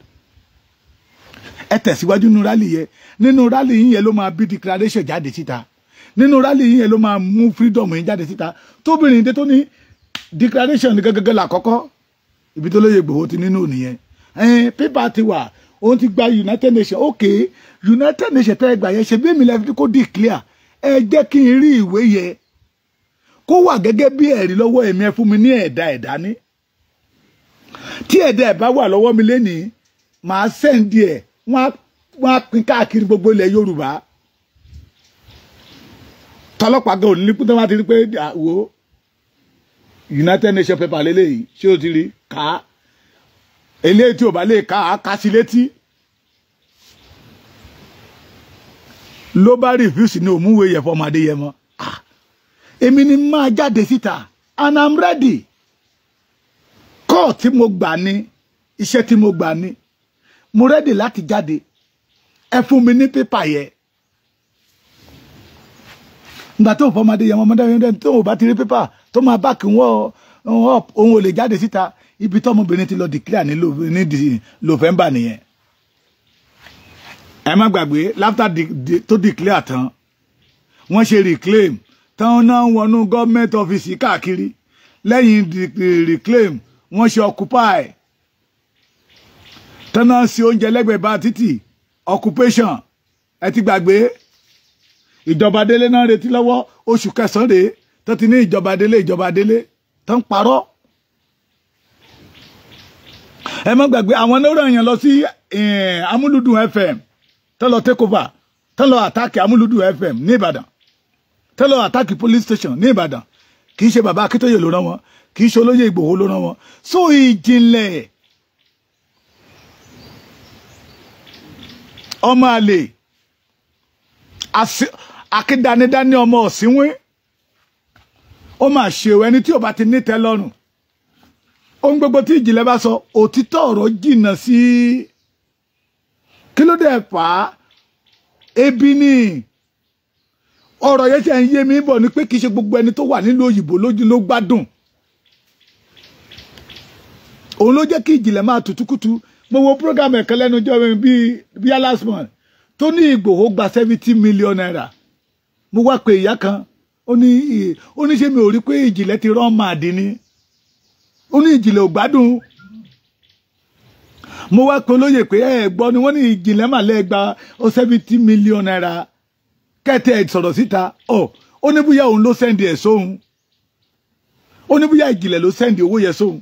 Ẹ tẹ̀síwájú nínú rally yẹn. Nínú rally yín yẹn ló máa bí declaration jáde síta. Nínú rally yín yẹn ló máa mú freedom yín jáde síta. Tóbìnrin dé tó ní declaration ní gangan lákọ́kọ́, ibi tó lóye Ìgbòho ti nínú nìyẹn. Pépà ti wà, òun ti gba United Nations. Ok, United Nations tẹ́ ẹ gbà yẹn, ṣe bí èmi lẹ́fi kó declare. Ẹ jẹ́ kí n rí ìwé yẹn kó wà gẹ́gẹ́ bí ẹ̀rí lọ́wọ́ ẹ̀mí. Ẹ fún mi ní ẹ̀dá ẹ̀dá ní. Tí ẹ̀dá ẹ̀ bá wà lọ́wọ́ mi lénìí, màá sẹ́ǹdì ẹ̀, wọ́n á pín káàkiri gbogbo ilẹ̀ Yorùbá. Tọlọ́pàá gan òní ní pín tó máa ti rí pé wo United Nations paper lélẹ́yìí, ṣé o ti rí ká? Eléyìí tí ò bá lè ká, á ká sí létí. Ló bá refuse ní òmùwé yẹ fọmọ Adéyẹmọ. Èmi ni máa jáde síta, and I'm ready. Kọ́ tí mo gbà ní, iṣẹ́ tí mo gbà ní, mo ready láti jáde. Ẹ fún mi ní pépà yẹ. Ìgbà tó ń fọmọ Adéyẹmọ, ọmọdé tó ń bá ti rí pépà tó máa bá kí wọ́n, òun ò lè jáde síta. Ibi tọ́mọbìnrin ti lọ declare ní November nìyẹn. Ẹ má gbàgbé, láfta tó declare tán, wọ́n ṣe reclaim tán náà wọnú government office káàkiri. Lẹ́yìn reclaim, wọ́n ṣe occupy tán náà sí oúnjẹ lẹ́gbẹ̀ẹ́ bá títì, occupation. Ẹ ti gbàgbé, ìjọba délé náà retí lọ́wọ́ oṣù kẹsàn-án rèé tó ti ní ìjọba délé, ìjọba délé tán parọ́. Ẹ má gbàgbé, àwọn náà ràn yàn lọ sí Amúlùdùn FM, tán lọ take over, tán lọ àtàkì Amúlùdùn FM ní Ìbàdàn, tán lọ àtàkì police station ní Ìbàdàn. Kì í ṣe bàbá Akíntóyè ló rán wọn, kì í ṣe olóyè Ìgbòho ló rán wọn. So ìjìnlẹ̀ ọmọ àlè akídanidání ọmọ ọ̀sìnwín, ó mà ṣe o. Ẹni tí ò bá ti ní tẹ́ lọ́rùn, ohun gbogbo tí ìjìnlẹ̀ bá sọ, òtítọ́ ọ̀rọ̀ jìnnà sí. Kí ló dé fà á? Ebi ni. Ọ̀rọ̀ yẹn ṣe ń yé mi bọ̀ ni pé kì í ṣe gbogbo ẹni tó wà nílùú òyìnbó lójú ló gbádùn. Òun ló jẹ́ kí ìjìnlẹ̀ máa tutukutu. Mo wo program ẹ̀kan lẹ́nu ọjọ́ mi bíi last month tó ní Ìgbòho gba ₦70 million. Mo wá pe ìyá kan, ó ní ṣé mi ò rí pé ìjìnlẹ̀ ti rán màdí ni? Ó ní ìjìnlẹ̀ ò gbádùn. Mo wá pe olóyè pé ẹ gbọ́ ni, wọ́n ní ìjìnlẹ̀ mà lẹ́gba ó ₦70 million kẹ́tẹ́ ẹ̀ sọ̀rọ̀ síta. Ọ̀ ó ní bóyá òun ló send ẹ̀ sóhun, ó ní bóyá ìjìnlẹ̀ ló send owó yẹn sóhun.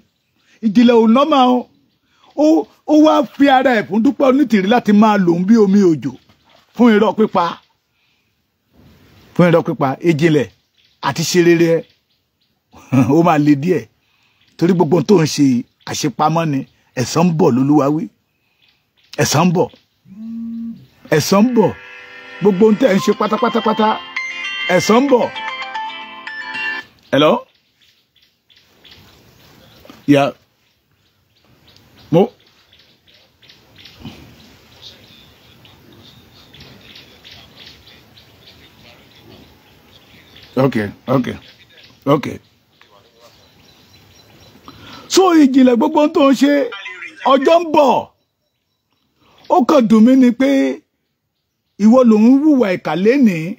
Ìjìnlẹ̀ ò nọ́mà ó. Ó wá fi ara ẹ̀ fún Dúpẹ́ Onítìrí láti máa lòun bí omi òjò fún irọ́ pípa, fún irọ́ pípa. Ìjìnlẹ̀ àti ṣe rere ẹ, ó máa le díẹ̀, torí gbogbo tó ń ṣe àṣepamọ́ ni. Ẹ̀san ń bọ̀ lólúwa wí. Ẹ̀san ń bọ̀, ẹ̀san ń bọ̀. Gbogbo ohun tẹ́ ń ṣe pátápátápátá, ẹ̀san ń bọ̀. Hello, yeah, mo. Okay. So ìjìnlẹ̀, gbogbo ohun tó ń ṣe, ọjọ́ ń bọ̀. Ó kàn dùn mí ni pé ìwọ lòun hùwà ìkà lénìí,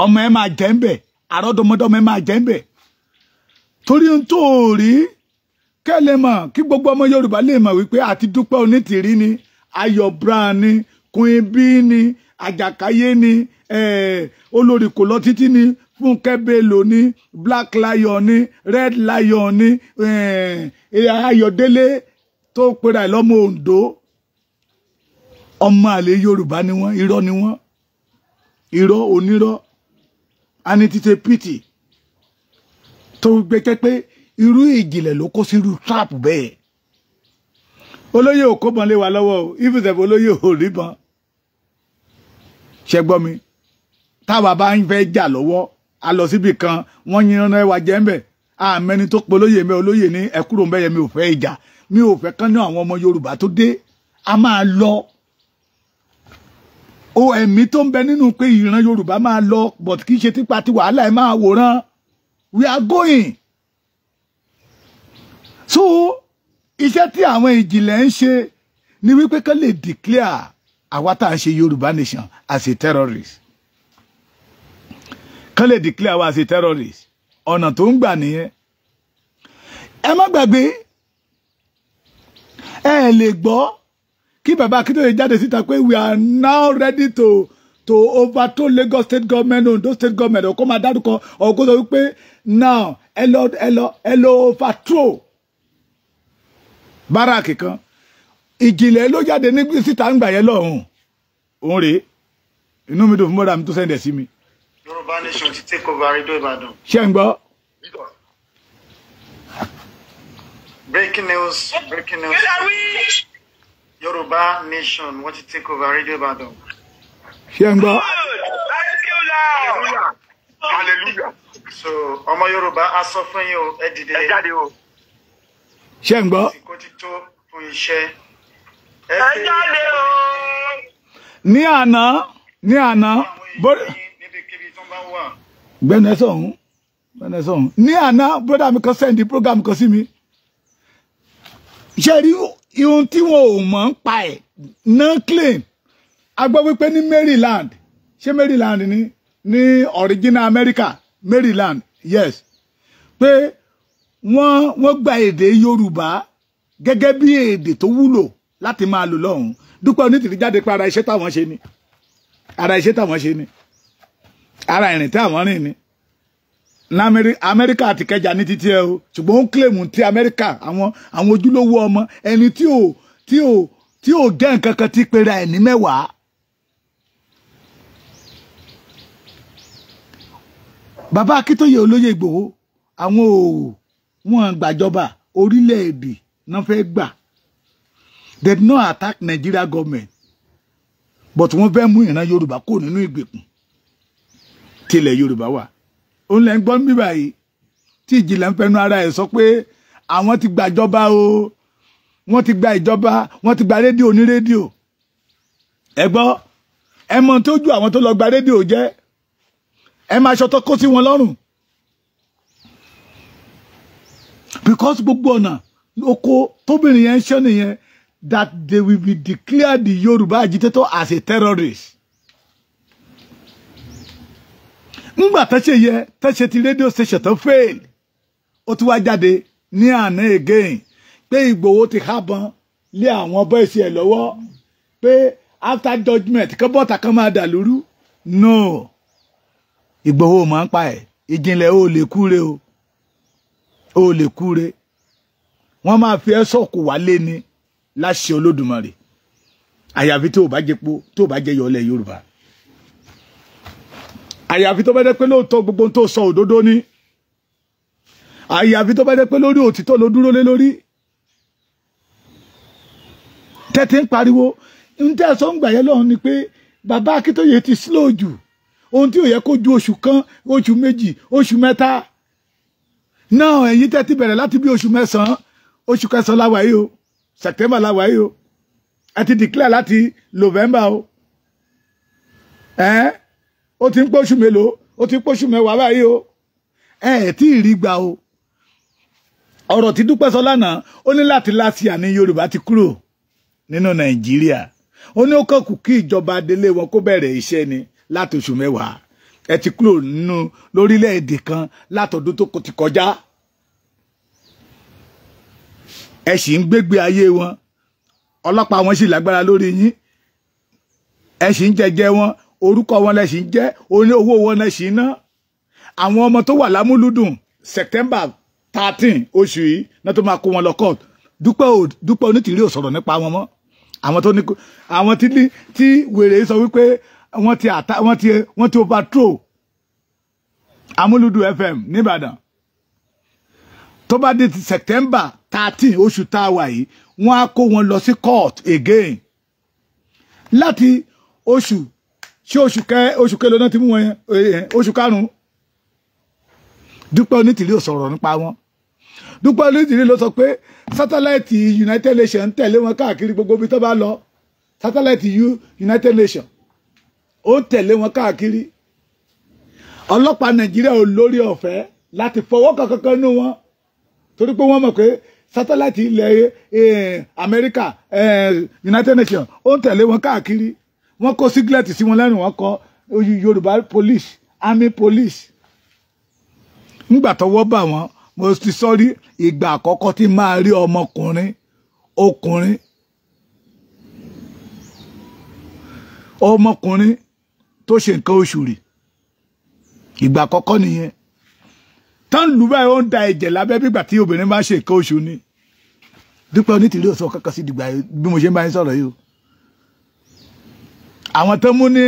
ọmọ ẹ máa jẹ́ ń bẹ̀, àrọ́dọmọdọ́mọ ẹ máa jẹ́ ń bẹ̀, torí ohun tó rí kẹ́lẹ́ mọ̀ kí gbogbo ọmọ Yorùbá lè mọ̀ wípé àti Dúpẹ́ Onítìrí ni, Ayọ̀ Brown ni, Queen B ni, Àjàkáyé ni, olórí kò lọ títí ni, Fúnkẹ́ Bello ni, Black Lion ni, Red Lion ni, Ayọ̀délé tó pera ẹ̀ lọ́mọ Oǹdó, ọmọ àlè Yorùbá ni wọ́n. Irọ́ ni wọ́n, irọ́ onírọ́. And it is a pity tó gbé pé irú ìjìnlẹ̀ ló kó sírú trap bẹ́ẹ̀. Olóyè ò kó bọn lé wa lọ́wọ́ o. Ifusẹ̀fẹ̀ olóyè ò rí bọn ṣe gbọ́ mi. Táwa bá ń fẹ́ jà lọ́wọ́, a lọ síbi kan, wọ́n yin ọ́nà ẹwà jẹ́ ń bẹ̀. Àmẹ́ni tó pe olóyè mi, olóyè ní ẹ kúrò ń bẹ́yẹ, mi ò fẹ́ ìjà, mi ò fẹ́ kán ní àwọn ọmọ Yorùbá tó dé. A máa lọ o. Ẹ̀mí tó ń bẹ nínú pé ìran Yorùbá máa lọ, but kì í ṣe tipa ti wàhálà ẹ̀ máa wòran. We are going. So iṣẹ́ tí àwọn ìjìnlẹ̀ ń ṣe ni wípé kán lè declare àwa tá à ń ṣe Yorùbá nation as a terrorist, kán lè declare wa as a terrorist. Ọ̀nà tó ń gbà nìyẹn. Ẹ má gbàgbé, ẹ lè gbọ́ kí bàbá Akíntóyè jáde síta pé we are now ready to overthrow Lagos State government, Ondo State government, ọkọ máa dárúkọ ọkọ sọ wípé now ẹ lọ, ẹ lọ, ẹ lọ overthrow barrack kan. Ìjìnlẹ̀ ló jáde ní síta ń gbà yẹn lọ́hùn. Òun rèé. Inú mi dùn fún bọ́dà mi tó send ẹ̀ sí mi. Yorùbá nation ti take over Radio Ìbàdàn. Ṣé ń gbọ́? Breaking news, breaking news. Yorùbá nation wọ́n ti take over Radio Ìbàdàn. Ṣé ń gbọ́? Hallelujah. So ọmọ Yorùbá, a sọ fún yín o, ẹ dìde. Ẹ jáde o. Ṣé ń gbọ́? Àsìkò ti tó fún iṣẹ́. Ẹ jáde o. Ní àná, ní àná, níbikíbi tó bá wà. Gbẹ́nu ẹ sọ̀hún, gbẹ́nu ẹ sọ̀hún. Ní àná, brother mi kan send program kan sí mi. Ṣe rí ohun tí wọn ò mọ̀ ń pa ẹ̀ náà claim. A gbọ́ wípé ní Maryland, ṣé Maryland ni ní original America, Maryland, yes, pé wọ́n gba èdè Yorùbá gẹ́gẹ́ bí èdè tó wúlò láti máa lò lọ́hùn. Dúpẹ́ Onítìrí jáde pé ara iṣẹ́ táwọn ṣe ni, ara iṣẹ́ táwọn ṣe ni, ara ìrìn tí àwọn rìn ni ní Amẹ́ríkà àti kẹjà ní títí ẹ o. Ṣùgbọ́n ó ń claim ti Amẹ́ríkà, àwọn ojúlówó ọmọ ẹni tí ò jẹ́ nǹkan kan tí pera ẹ̀ ní mẹ́wàá. Bàbá Akíntóyè, olóyè Ìgbòho, àwọn ò wọ́n gbàjọba orílẹ̀-èdè náà fẹ́ gbà. They did not attack Nigeria government, but wọ́n fẹ́ mú ìran Yorùbá kó nínú ìgbèkùn tilẹ̀ Yorùbá wà. Òun lẹ́ ń gbọ́ níbí báyìí tí ìjìnlẹ̀ ń fẹnu ara ẹ̀ sọ pé àwọn ti gbàjọba o, wọ́n ti gba ìjọba, wọ́n ti gba rédíò ní rédíò. Ẹ gbọ́, ẹ mọ tó ju àwọn tó lọ gba rédíò jẹ́, ẹ máa ṣọtọ́ kó sí wọn lọ́rùn. Because gbogbo ọ̀nà oko tóbìnrin yẹn ń ṣọ́ nìyẹn, that they will be declared the Yorùbá agitator as a terrorist. Ngbà tẹ́ṣe yẹ tẹ́ṣe ti radio station tó fail, ó tún wá jáde ní àná again pé Ìgbòho ti hábọn lé àwọn bọ́ìsì ẹ̀ lọ́wọ́, pé after judgement kán bọ́ta kán máa dà lóru. No, Ìgbòho máa ń pa ẹ̀. Ìjìnlẹ̀ ò lè kúre o, ò lè kúre. Wọ́n máa fi ẹ́ sọ̀kò wálé ni láṣẹ Olódùmarè, àyàfi tó o bá jẹpo, tó o bá jẹ yọlẹ̀ Yorùbá, àyàfi tó bá jẹ́ pé lóòótọ́ gbogbo tó sọ òdodo ni, àyàfi tó bá jẹ́ pé lórí òtítọ́ ló dúró lé lórí. Tẹ́tí ń pariwo ń tẹ́ sọ ń gbà yẹn lọ́hùn ni pé bàbá Akíntóyè ti slow jù, ohun tí ò yẹ kó ju oṣù kan, oṣù méjì, oṣù mẹ́ta náà, ẹ̀yin tẹ́tí bẹ̀rẹ̀ láti bí oṣù mẹ́sàn-án, oṣù kẹsàn-án láwa yìí o, September láwa yìí o, ẹ ti declare láti November o, ẹ ó ti ń pọ́ṣù mélòó, ó ti ń pọ́ṣù mẹ́wàá báyìí o, ẹ ẹ̀ tí ì rí gbà o. Ọ̀rọ̀ tí Dúpẹ́ sọ lánàá, ó ní láti láti àní Yorùbá ti kúrò nínú Nàìjíríà, ó ní ó kàn kù kí ìjọba délé wọn kó bẹ̀rẹ̀ iṣẹ́ ni láti oṣù mẹ́wàá. Ẹ ti kúrò nínú lórílẹ̀‐èdè kan látọdún tó ti kọjá, ẹ sì ń gbégbé ayé wọn, ọlọ́pàá wọn sì lágbára lórí yín, ẹ sì ń jẹjẹ wọn, orúkọ wọn lẹ sì ń jẹ, owó wọn lẹ sì ń ná. Àwọn ọmọ tó wà lámúlùdùn September 13 oṣù yìí náà tó máa kó wọn lọ court. Dúpẹ́ Onítìrí ò sọ̀rọ̀ nípa wọn mọ́. Àwọn tó ní, àwọn tí wèrè sọ wípé wọ́n ti overthrow Amúlùdùn FM nìbàdàn. Tó bá di September 13 oṣù tá a wà yìí, wọ́n á kó wọn lọ sí court again. Láti oṣù ṣé oṣù kẹlẹ náà ti mú wọn yẹn, oṣù karùn-ún. Dúpẹ́ Onítìrí ò sọ̀rọ̀ nípa wọn. Dúpẹ́ Onítìrí ló sọ pé sátáláìtì United Nations ń tẹ̀lé wọn káàkiri gbogbo ibi tó bá lọ. Sátáláìtì United Nations ó ń tẹ̀lé wọn káàkiri. Ọlọ́pàá Nàìjíríà ò lórí ọ̀fẹ́ láti fọwọ́ kankan nú wọn, torí pé wọ́n mọ̀ pé sátáláìtì ilẹ̀ Amẹ́ríkà, United Nations ó ń tẹ̀lé wọn káàkiri. Wọ́n kó sígílẹ̀tì sí wọn lẹ́nu, wọ́n kọ Yorùbá police, army police. Ńgbà tọ́wọ́ bà wọ́n, mo ti sọ́rí ìgbà àkọ́kọ́ tí máa rí ọmọkùnrin ọmọkùnrin tó ṣe nǹkan oṣù rí, ìgbà àkọ́kọ́ nìyẹn. Tán lù báyìí, ó ń da ẹ̀jẹ̀ lábẹ́ bígbà tí obìnrin bá ṣe nǹkan oṣù ni. Dúpẹ́ Onítìrí ò sọ kankan sí dìgbà bí mo ṣe ń bá yín sọ̀rọ̀ yìí o. Àwọn tó mú ní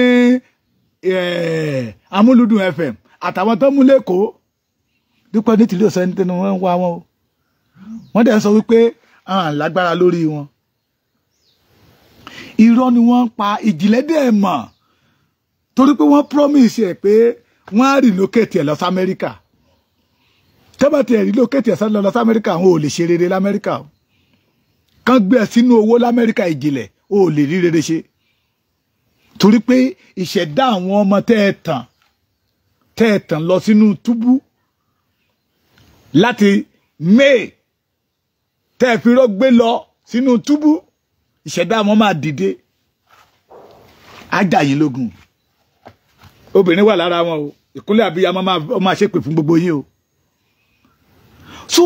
Amúlùdùn FM àtàwọn tó mú lẹ́kọ̀ọ́, Dúpẹ́ Onítìrí ò sọ ẹni tẹnu wọn wá wọn o. Wọ́n dẹ̀ sọ wípé àwọn lágbára lórí wọn. Irọ́ ni wọ́n ń pa. Ìjìnlẹ̀ dẹ̀ mọ̀, torí pé wọ́n promise ẹ̀ pé wọ́n á relocate ẹ̀ lọ sí Amẹ́ríkà. Tẹ́bà tí ẹ̀ relocate ẹ̀ lọ sí Amẹ́ríkà, àwọn ò lè ṣe rere l'Amẹ́ríkà o. Kán gbé ẹ sínú owó l'Amẹ́ríkà, ìjìnlẹ̀ ò lè rí rere ṣe, torí pé ìṣẹ̀dá àwọn ọmọ tẹ́ ẹ tàn lọ sínú túbú láti May tẹ́ ẹ fi rọ́gbé lọ sínú túbú, ìṣẹ̀dá àwọn máa dìde, ajá yín lógun. Obìnrin wà lára wọn o, ìkúnlẹ̀ àbíyamọ máa ṣépè fún gbogbo yín o. So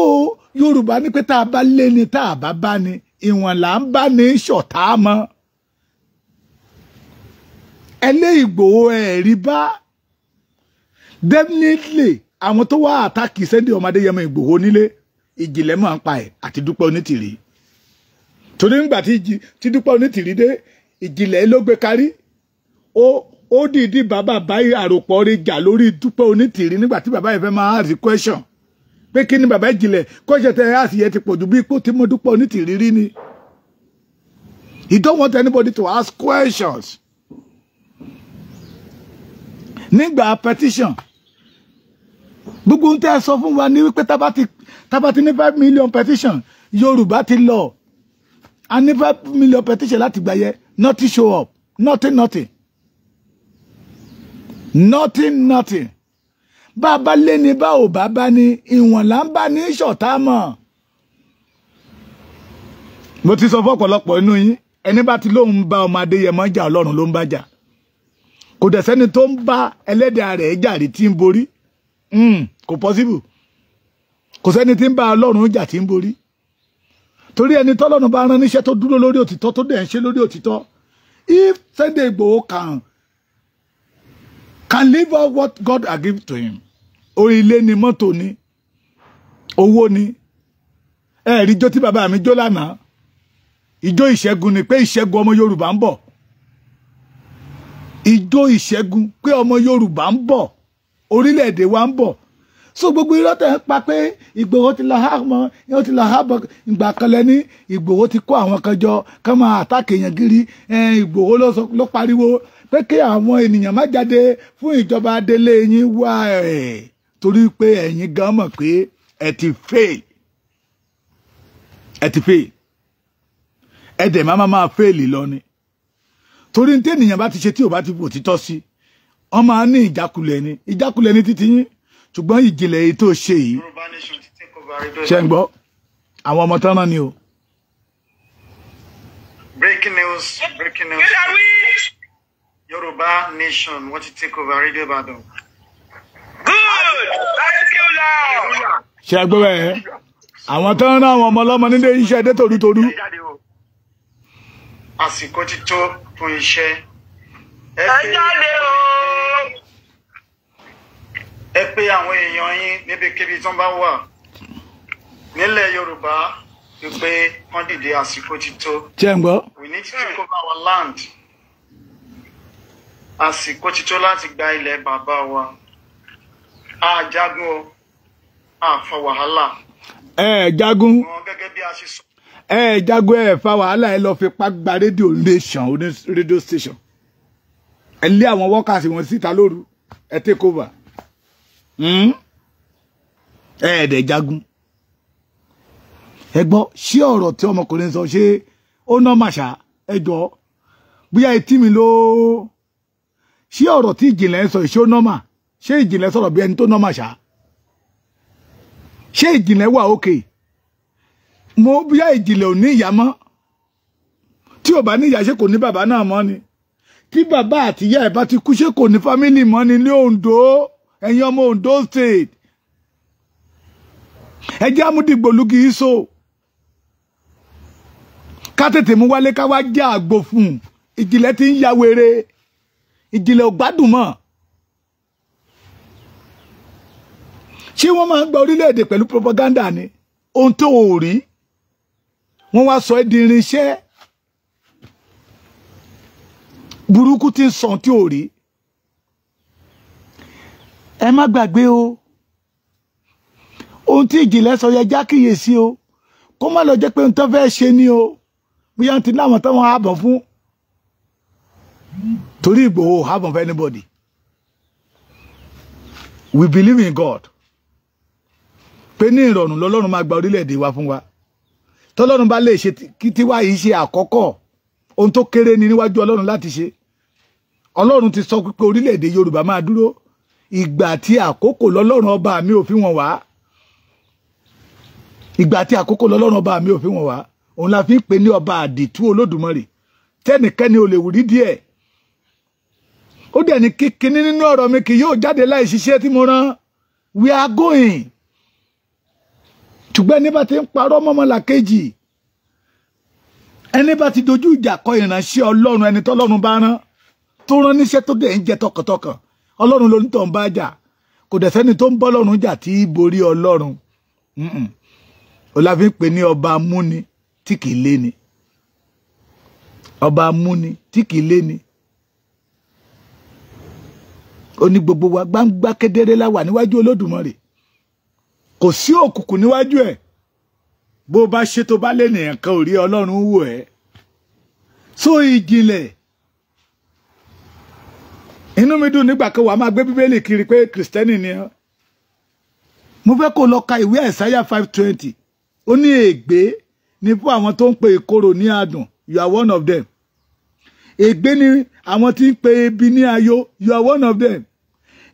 Yorùbá ní pé tá a bá lé ni, tá a bá bá ni, ìwọ̀n là ń bá ní ṣọ̀tá mọ́. Ẹlẹ́ Ìgbòho ẹ̀rí bá definitely àwọn tó wá àtàkì Sunday ọmọ Adéyẹmọ Ìgbòho nílé, ìjìnlẹ̀ máa ń pa ẹ̀ àti Dúpẹ́ Onítìrí. Torí ńgbà tí Dúpẹ́ Onítìrí dé, ìjìnlẹ̀ ló gbé kárí. Ó dìídì bàbá báyìí àròpọ̀ rẹ̀ jà lórí Dúpẹ́ Onítìrí nígbà tí bàbá yìí fẹ́ máa ask question pé kí ni bàbá ìjìnlẹ̀ question tẹ ask yẹn ti pọ̀ ju bí ipò tí mo Dúpẹ́ Onítìrí rí ni. He don't want anybody to ask questions. Nígbà petition, gbogbo ohun tẹ́ ẹ sọ fún wa ní wípé tábà ti ní 5 million petition, Yorùbá ti lọ. A ní 5 million petition láti gbà yẹ, nothing show up, nothing, nothing, nothing, nothing. Bá a bá lé ní bá ò bá bá ní ìwọ̀n là ń bá ní ṣọ̀tá mọ̀. Mo ti sọ fún ọ̀pọ̀lọpọ̀ inú yín, ẹni bá ti lóun bá ọmọ Adéyẹmọ jà, Ọlọ́run ló ń bá jà. Kò dẹ̀ sẹ́ni tó ń bá ẹlẹ́dàá rẹ̀ jà rí tí ń borí. Kò possible. Kò sẹ́ni tí ń bá Ọlọ́run jà tí ń borí. Torí ẹni tọ́lọ́run bá rán níṣẹ́ tó dúró lórí òtítọ́, tó dẹ̀ ń ṣe lórí òtítọ́. If Sunday Igboho can live up what God has given to him, orí ilé ni, mọ́tò ni, owó ni. Ẹ̀rí jó tí bàbá mi jó lánàá, ìjó ìṣẹ́gun ni, pé ìṣẹ́gun ọmọ Yorùbá ń bọ̀. Ìjó ìṣẹ́gun pé ọmọ Yorùbá ń bọ̀, orílẹ̀-èdè wa ń bọ̀. So gbogbo irọ́ tẹ̀ ń pa pé Ìgbòho ti lọ hámọ́, ó ti lọ hábọ̀, ìgbà kan lẹ ní Ìgbòho ti kó àwọn kan jọ ká máa attack èèyàn gírí. Ìgbòho ló pariwo pé kí àwọn ènìyàn má jáde fún ìjọba délé yín wá ẹ̀, torí pé ẹ̀yin gan mọ̀ pé ẹ ti fail, ẹ ti fail, ẹ dẹ̀ má máa fail lọ ni. Torí ní tí ènìyàn bá ti ṣe tí ò bá ti bò títọ́ sí, wọ́n máa ní ìjákulẹ̀ ni, ìjákulẹ̀ ní títí yín. Ṣùgbọ́n ìjìnlẹ̀ èyí tó ṣe yìí, Yorùbá Nation ti take over Radio ṣe ń gbọ́ àwọn ọmọ tán náà ni o. Breaking news, breaking news. Kí lẹ wí? Yorùbá Nation wọ́n ti take over Radio Ìbàdàn. Good. Thank you, Lord. Ṣe gbọ́ bẹ́ẹ̀, àwọn tán rán àwọn ọmọ ọlọ́mọ nílé iṣẹ́ dé tòrútorú. Ẹ jáde o. Àsìkò ti tó fún iṣẹ́. Ẹ Ẹ pé jáde o. Ẹ pé àwọn èèyàn yín níbikíbi tí wọ́n bá wà nílẹ̀ Yorùbá wípé wọ́n dìde, àsìkò ti tó. Ṣe ń gbọ́? We need to take over our land. Àsìkò ti tó láti gba ilẹ̀ bàbá wa. A jagun o, a fa wàhálà. Ẹ jagun. Wọn gẹ́gẹ́ bí a ṣe sọ. Ẹ jagun, ẹ fa wàhálà, ẹ lọ fipá gba rédíò nation oní radio station, ẹ lé àwọn workers wọn síta lóru, ẹ take over. Ẹ dẹ̀ jagun. Ẹ gbọ́, ṣé ọ̀rọ̀ tí ọmọkùnrin sọ, ṣé ó ná màṣá? Ẹ jọ, bóyá etí mi ló, ṣé ọ̀rọ̀ tí ìjìnlẹ̀ ń sọ, ṣé ó normal? Ṣé ìjìnlẹ̀ sọ̀rọ̀ bí ẹni tó normal ṣá? Ṣé ìjìnlẹ̀ wà òkè? Mo bóyá ìjìnlẹ̀ ò ní ìyá mọ́. Tí ò bá ní ìyá, ṣé kò ní bàbá náà mọ́ ni? Tí bàbá àti ìyá ẹ̀ bá ti kú, ṣé kò ní family mọ́ ni ní Ondo? Ẹ̀yin ọmọ Ondo State, ẹ jẹ́ amúdìgbòlugi so ká tètè mú wálé, ká wá jẹ́ àgbo fún un. Ìjìnlẹ̀ ti ń ya wèrè, ìjìnlẹ̀ ò gbádùn mọ́. Ṣé wọ́n máa ń gba orílẹ̀-èdè pẹ̀lú propaganda ni? Ohun tó ò rí, wọ́n wá sọ ẹ́ di irinṣẹ́ burúkú tí ń sọ tí ò rí. Ẹ má gbàgbé o, ohun tí ìjìnlẹ̀ sọ yẹ já kíyèsí o, kó má lọ jẹ́ pé ohun tó fẹ́ ṣe ni o, bóyá ti láwọn táwọn ààbọ̀ fún, torí Ìgbòho ààbọ̀ for anybody. We believe in God pé ní ìrọ̀rùn lọ́lọ́run máa gba orílẹ̀-èdè wa fún wa. Tọ́lọ́run bá lè ṣe kí tiwa yìí ṣe àkọ́kọ́, ohun tó kéré ni níwájú Ọlọ́run láti ṣe. Ọlọ́run ti sọ pé orílẹ̀-èdè Yorùbá máa dúró. Ìgbà tí àkókò lọ́lọ́run ọba mi ò fi wọ̀n wá, ìgbà tí àkókò lọ́lọ́run ọba mi ò fi wọ̀n wá. Òun la fi ń pè ní ọba àdìtú Olódùmarè, tẹ́nìkẹ́ni ò lè wùrí díẹ̀. Ó dẹ̀ ní kíkiní nínú ọ̀rọ̀ mi kì yóò jáde láì ṣiṣẹ́ tí mo rán. We are going. Ṣùgbọ́n ẹni bá ti ń parọ́ mọ́mọ́lá kejì, ẹni bá ti dojú ìjà kọ ìránṣẹ́ Ọlọ́run, ẹni tọ́lọ́run bá rán, tó rán níṣẹ́, tó dẹ̀ ń jẹ tọkàntọkàn, Ọlọ́run ló ń tọ̀ ń bá jà. Kò dẹ̀ sẹ́ni tó ń bọ́ Ọlọ́run jà tí í borí Ọlọ́run. Ó la fi ń pè ní ọba amúni tí kì í lé ni, ọba amúni tí kì í lé ni. Ó ní gbogbo wa gbangba kedere la wà níwájú Olódùmarè, kò sí òkùnkùn níwájú ẹ̀. Bó bá ṣe tó bá lè nìyẹn kan ò rí, Ọlọ́run wò ẹ́. So ìjìnlẹ̀, inú mi dùn nígbà kan wàá máa gbé Bíbélì kiri pé Kìrìsìtẹ́nì ni ọ́. Mo fẹ́ kó lọ ka ìwé Àìsáyà 5:20. Ó ní ègbé ní fún àwọn tó ń pe ìkorò ní adùn. You are one of them. Ègbé ni àwọn tí ń pe ebi ní ayọ̀. You are one of them.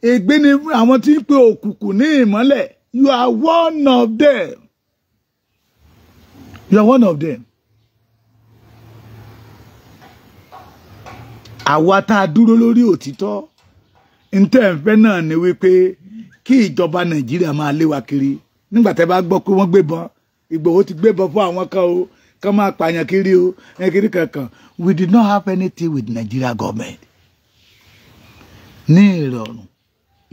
Ègbé ni àwọn tí ń pe òkùnkùn ní ìmọ́lẹ̀. You are one of them. You are one of them. Àwa tá a dúró lórí òtítọ́, ntẹ́ ń fẹ́ náà ni wípé kí ìjọba Nàìjíríà máa lé wa kiri. Nígbà tẹ́ bá gbọ́ pé wọ́n gbébọn, Ìgbòho ti gbébọn fún àwọn kan o, kán máa pààyàn kiri o, kiri kankan. We did not have anything with Nigeria government. Ní ìrọ̀rùn,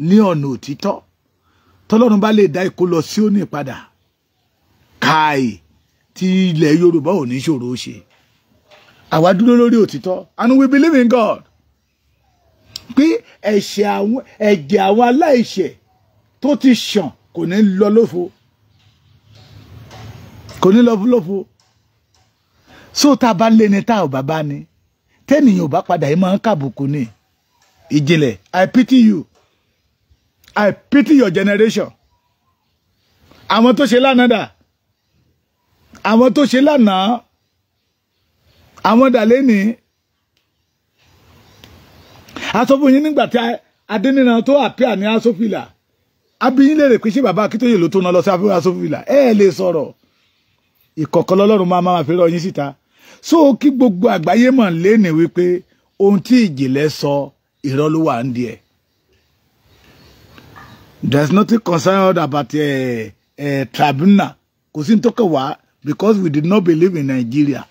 ní ọ̀nà òtítọ́, tọ́lọ́run bá lè dá ìkó lọ sí òní padà, káì tí ilẹ̀ Yorùbá ò ní ṣòro ṣe. Àwa dúró lórí òtítọ́, and we believe in God. Pé ẹ̀ṣẹ̀ àwọn, ẹ̀jẹ̀ àwọn aláìṣẹ̀ tó ti ṣàn kò ní lọ lófo. Kò ní lọ lófo. So tá a bá lé ni tá ò bá bá ni, tẹ́nìyàn ò bá padà yìí máa ń kàbùkù ni. Ìjìnlẹ̀, I pity you. I pity your generation. Àwọn tó ṣe lánàá dà. Àwọn tó ṣe lánàá. Àwọn dà lénìí. A sọ fún yín nígbà tí Adéníran tó àpíà ní Asófìlà. Abíyín lè rè pé ṣé bàbá Akíntóyè ló tó ná lọ sí Asófìlà. Ẹ lè sọ̀rọ̀. Ìkọ̀kọ̀ lọ́lọ́run máa máa fi rọ yín síta. So kí gbogbo àgbáyé mọ̀ lénìí wípé ohun tí ìjìnlẹ̀ sọ irọ́ ló wà ń díẹ̀. There's nothing concerned about a tribunal. Kò sí ní tó kàn wá because we did not believe in Nigeria.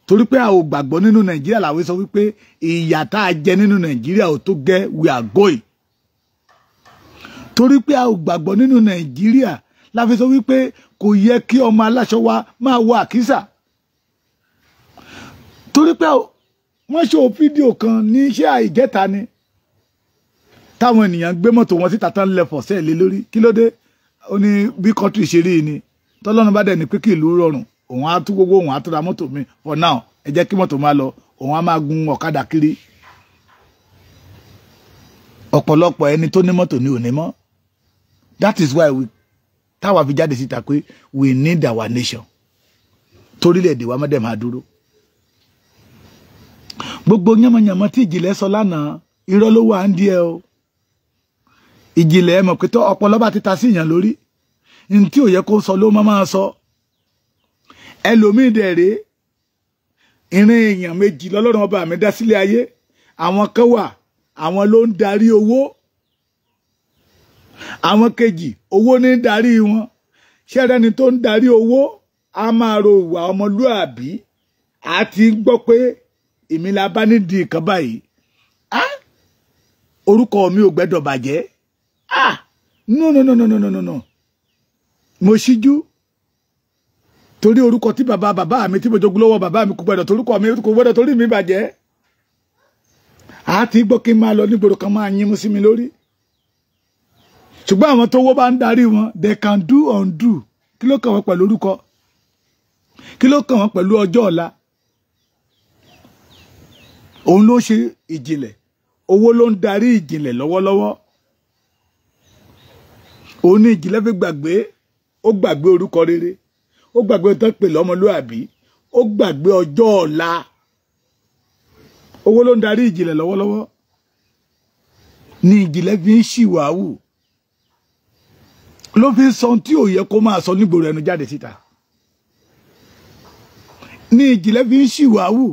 Torí pé a ò gbàgbọ́ nínú Nàìjíríà làwọn sọ wípé ìyà tá a jẹ nínú Nàìjíríà ò tó gẹ́, we are going. Torí pé a ò gbàgbọ́ nínú Nàìjíríà la fi sọ wípé kò yẹ kí ọmọ aláṣọ wa máa wọ àkísà. Torí pé wọ́n ṣe fídíò kan ní iṣẹ́ àìjẹta ni táwọn ènìyàn gbé mọ́tò wọn síta tán lẹ́fọ̀ sẹ́ẹ̀lé lórí. Kí ló dé? Ó ní bí kọ́ńtì ṣe rí ni. Tọ́lọ́run bá dẹ̀ ní pé kí ìlú rọrùn, òun á tú gbogbo, òun á tún ra mọ́tò mi for now. Ẹ jẹ́ kí mọ́tò máa lọ, òun á máa gun ọ̀kadà kiri. Ọ̀pọ̀lọpọ̀ ẹni tó ní mọ́tò ní òní mọ́. That is why we táwa fi jáde síta pé we need our nation. Torílẹ̀-èdè wa mọ́dẹ̀ máa dúró. Gbogbo yánmọ̀yánmọ̀ tí ìjìnlẹ̀ sọ lánàá, irọ́ ló wà ń díẹ̀ o. Ìjìnlẹ̀ ẹ mọ̀ pé tó ọpọlọ bá ti ta sí ìyàn lórí, ní tí ò yẹ kó sọ ló máa sọ. Ẹlòmíì dẹ̀ rèé, ìrìn èèyàn méjì lọ́lọ́run ọba mi dá sílé ayé. Àwọn kan wà, àwọn ló ń darí owó. Àwọn kejì, owó ní darí wọn. Ṣẹ́rẹ́ni tó ń darí owó a máa ro ìwà ọmọlúàbí. A ti gbọ́ pé èmi la bá nídìí nǹkan báyìí. Ah! Orúkọ mi ò gbẹ́dọ̀ bàjẹ́. Ah! No, no, no, no, no, no, no. Mo ṣíjú. Torí orúkọ tí bàbá bàbá mi tí mo jogún lọ́wọ́ bàbá mi kò gbẹ́dọ̀ torúkọ mi kò gbẹ́dọ̀ torí mi bàjẹ́. A ti gbọ́ kí n máa lọ nígboro kan máa yín mú sí mi lórí. Ṣùgbọ́n àwọn tó wó bá ń darí wọn, they can do undo. Kí ló kàn wọ́n pẹ̀lú orúkọ? Kí ló kàn wọ́n pẹ̀lú ọjọ́ ọ̀la? Òun ló ṣe ìjìnlẹ̀. Owó ló ń darí ìjìnlẹ̀ lọ́wọ́lọ́wọ́. Òun ní ìjìnlẹ̀ fi gbàgbé. Ó gbàgbé orúkọ rere. Ó gbàgbé tán pè lọ́mọlúàbí. Ó gbàgbé ọjọ́ ọ̀la. Owó ló ń darí ìjìnlẹ̀ lọ́wọ́lọ́wọ́. Ní ìjìnlẹ̀ fi ń ṣìwàwù. Ló fi ń sọ ohun tí ò yẹ kó máa sọ nígboro ẹnu jáde síta. Ní ìjìnlẹ̀ fi ń ṣìwàwù.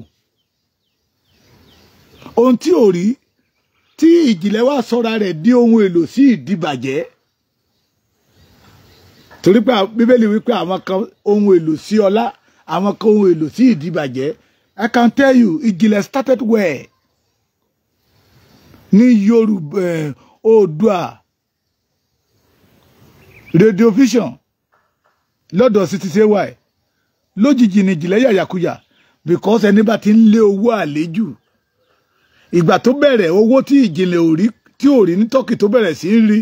Ohun tí ò rí tí ìjìnlẹ̀ wá sọra rẹ̀ di ohun èlò sí ìdìbàjẹ́. Torí pé Bíbélì wípé àwọn kan ohun èlò sí ọlá, àwọn kan ohun èlò sí ìdìbàjẹ́. I can tell you, ìjìnlẹ̀ started where? Ní Yorùbá, Oòduà Radio Vision lọ́dọ̀ CTCY. Lójijì ní ìjìnlẹ̀ yàyàkuyà because ẹni bá ti ń lé owó àlejò. Ìgbà tó bẹ̀rẹ̀ owó tí ìjìnlẹ̀ ò rí, tí ò rí ní Tọ́kì tó bẹ̀rẹ̀ sí ń rí,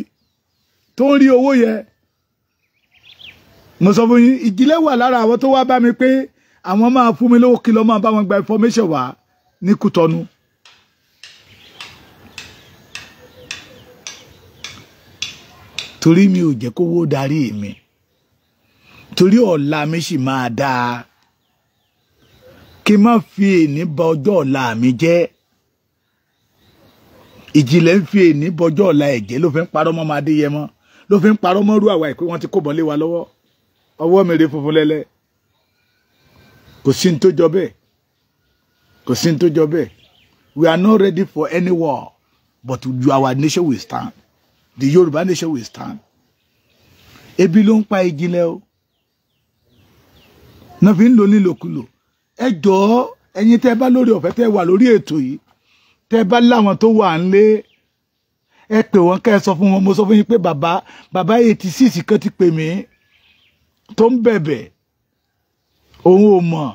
tó ń rí owó yẹn. Mo sọ fún yín, ìjìnlẹ̀ wà lára àwọn tó wá bá mi pé àwọn máa fún mi lówó kí lọ máa bá wọn gba information wá ní Kútọ́nù. Torí mi ò jẹ́ kówó darí mi. Torí ọ̀la mi sì máa dáa. Kí n má fi èní ba ọjọ́ ọ̀la mi jẹ́. Ìjìnlẹ̀ ń fi èní bọjọ́ ọ̀la ẹ̀jẹ̀ ló fi ń parọ́ mọ́ ọmọ Adéyẹmọ, ló fi ń parọ́ mọ́ rú àwa ìpé wọ́n ti kó bọ́lé wa lọ́wọ́. Ọwọ́ mi rè funfun lẹ́lẹ́. Kò sí ní tó jọ bẹ́ẹ̀. Kò sí ní tó jọ bẹ́ẹ̀. We are not ready for any war, but our nation will stand. The Yoruba nation will stand. Ebi ló ń pa Ìjìnlẹ̀ o. Náà fi ń lò nílòkulò. Ẹ jọ̀ọ́, ẹ̀yin tẹ́ bá lórí ọ̀fẹ́ tẹ́ wà lórí ètò yìí, tẹ́ bá láwọn tó wà ńlé, ẹ pè wọ́n kẹ́ ẹ sọ fún wọn. Mo sọ fún yín pé bàbá 86 kan ti pè mí tó ń bẹ̀bẹ̀, òun ò mọ̀.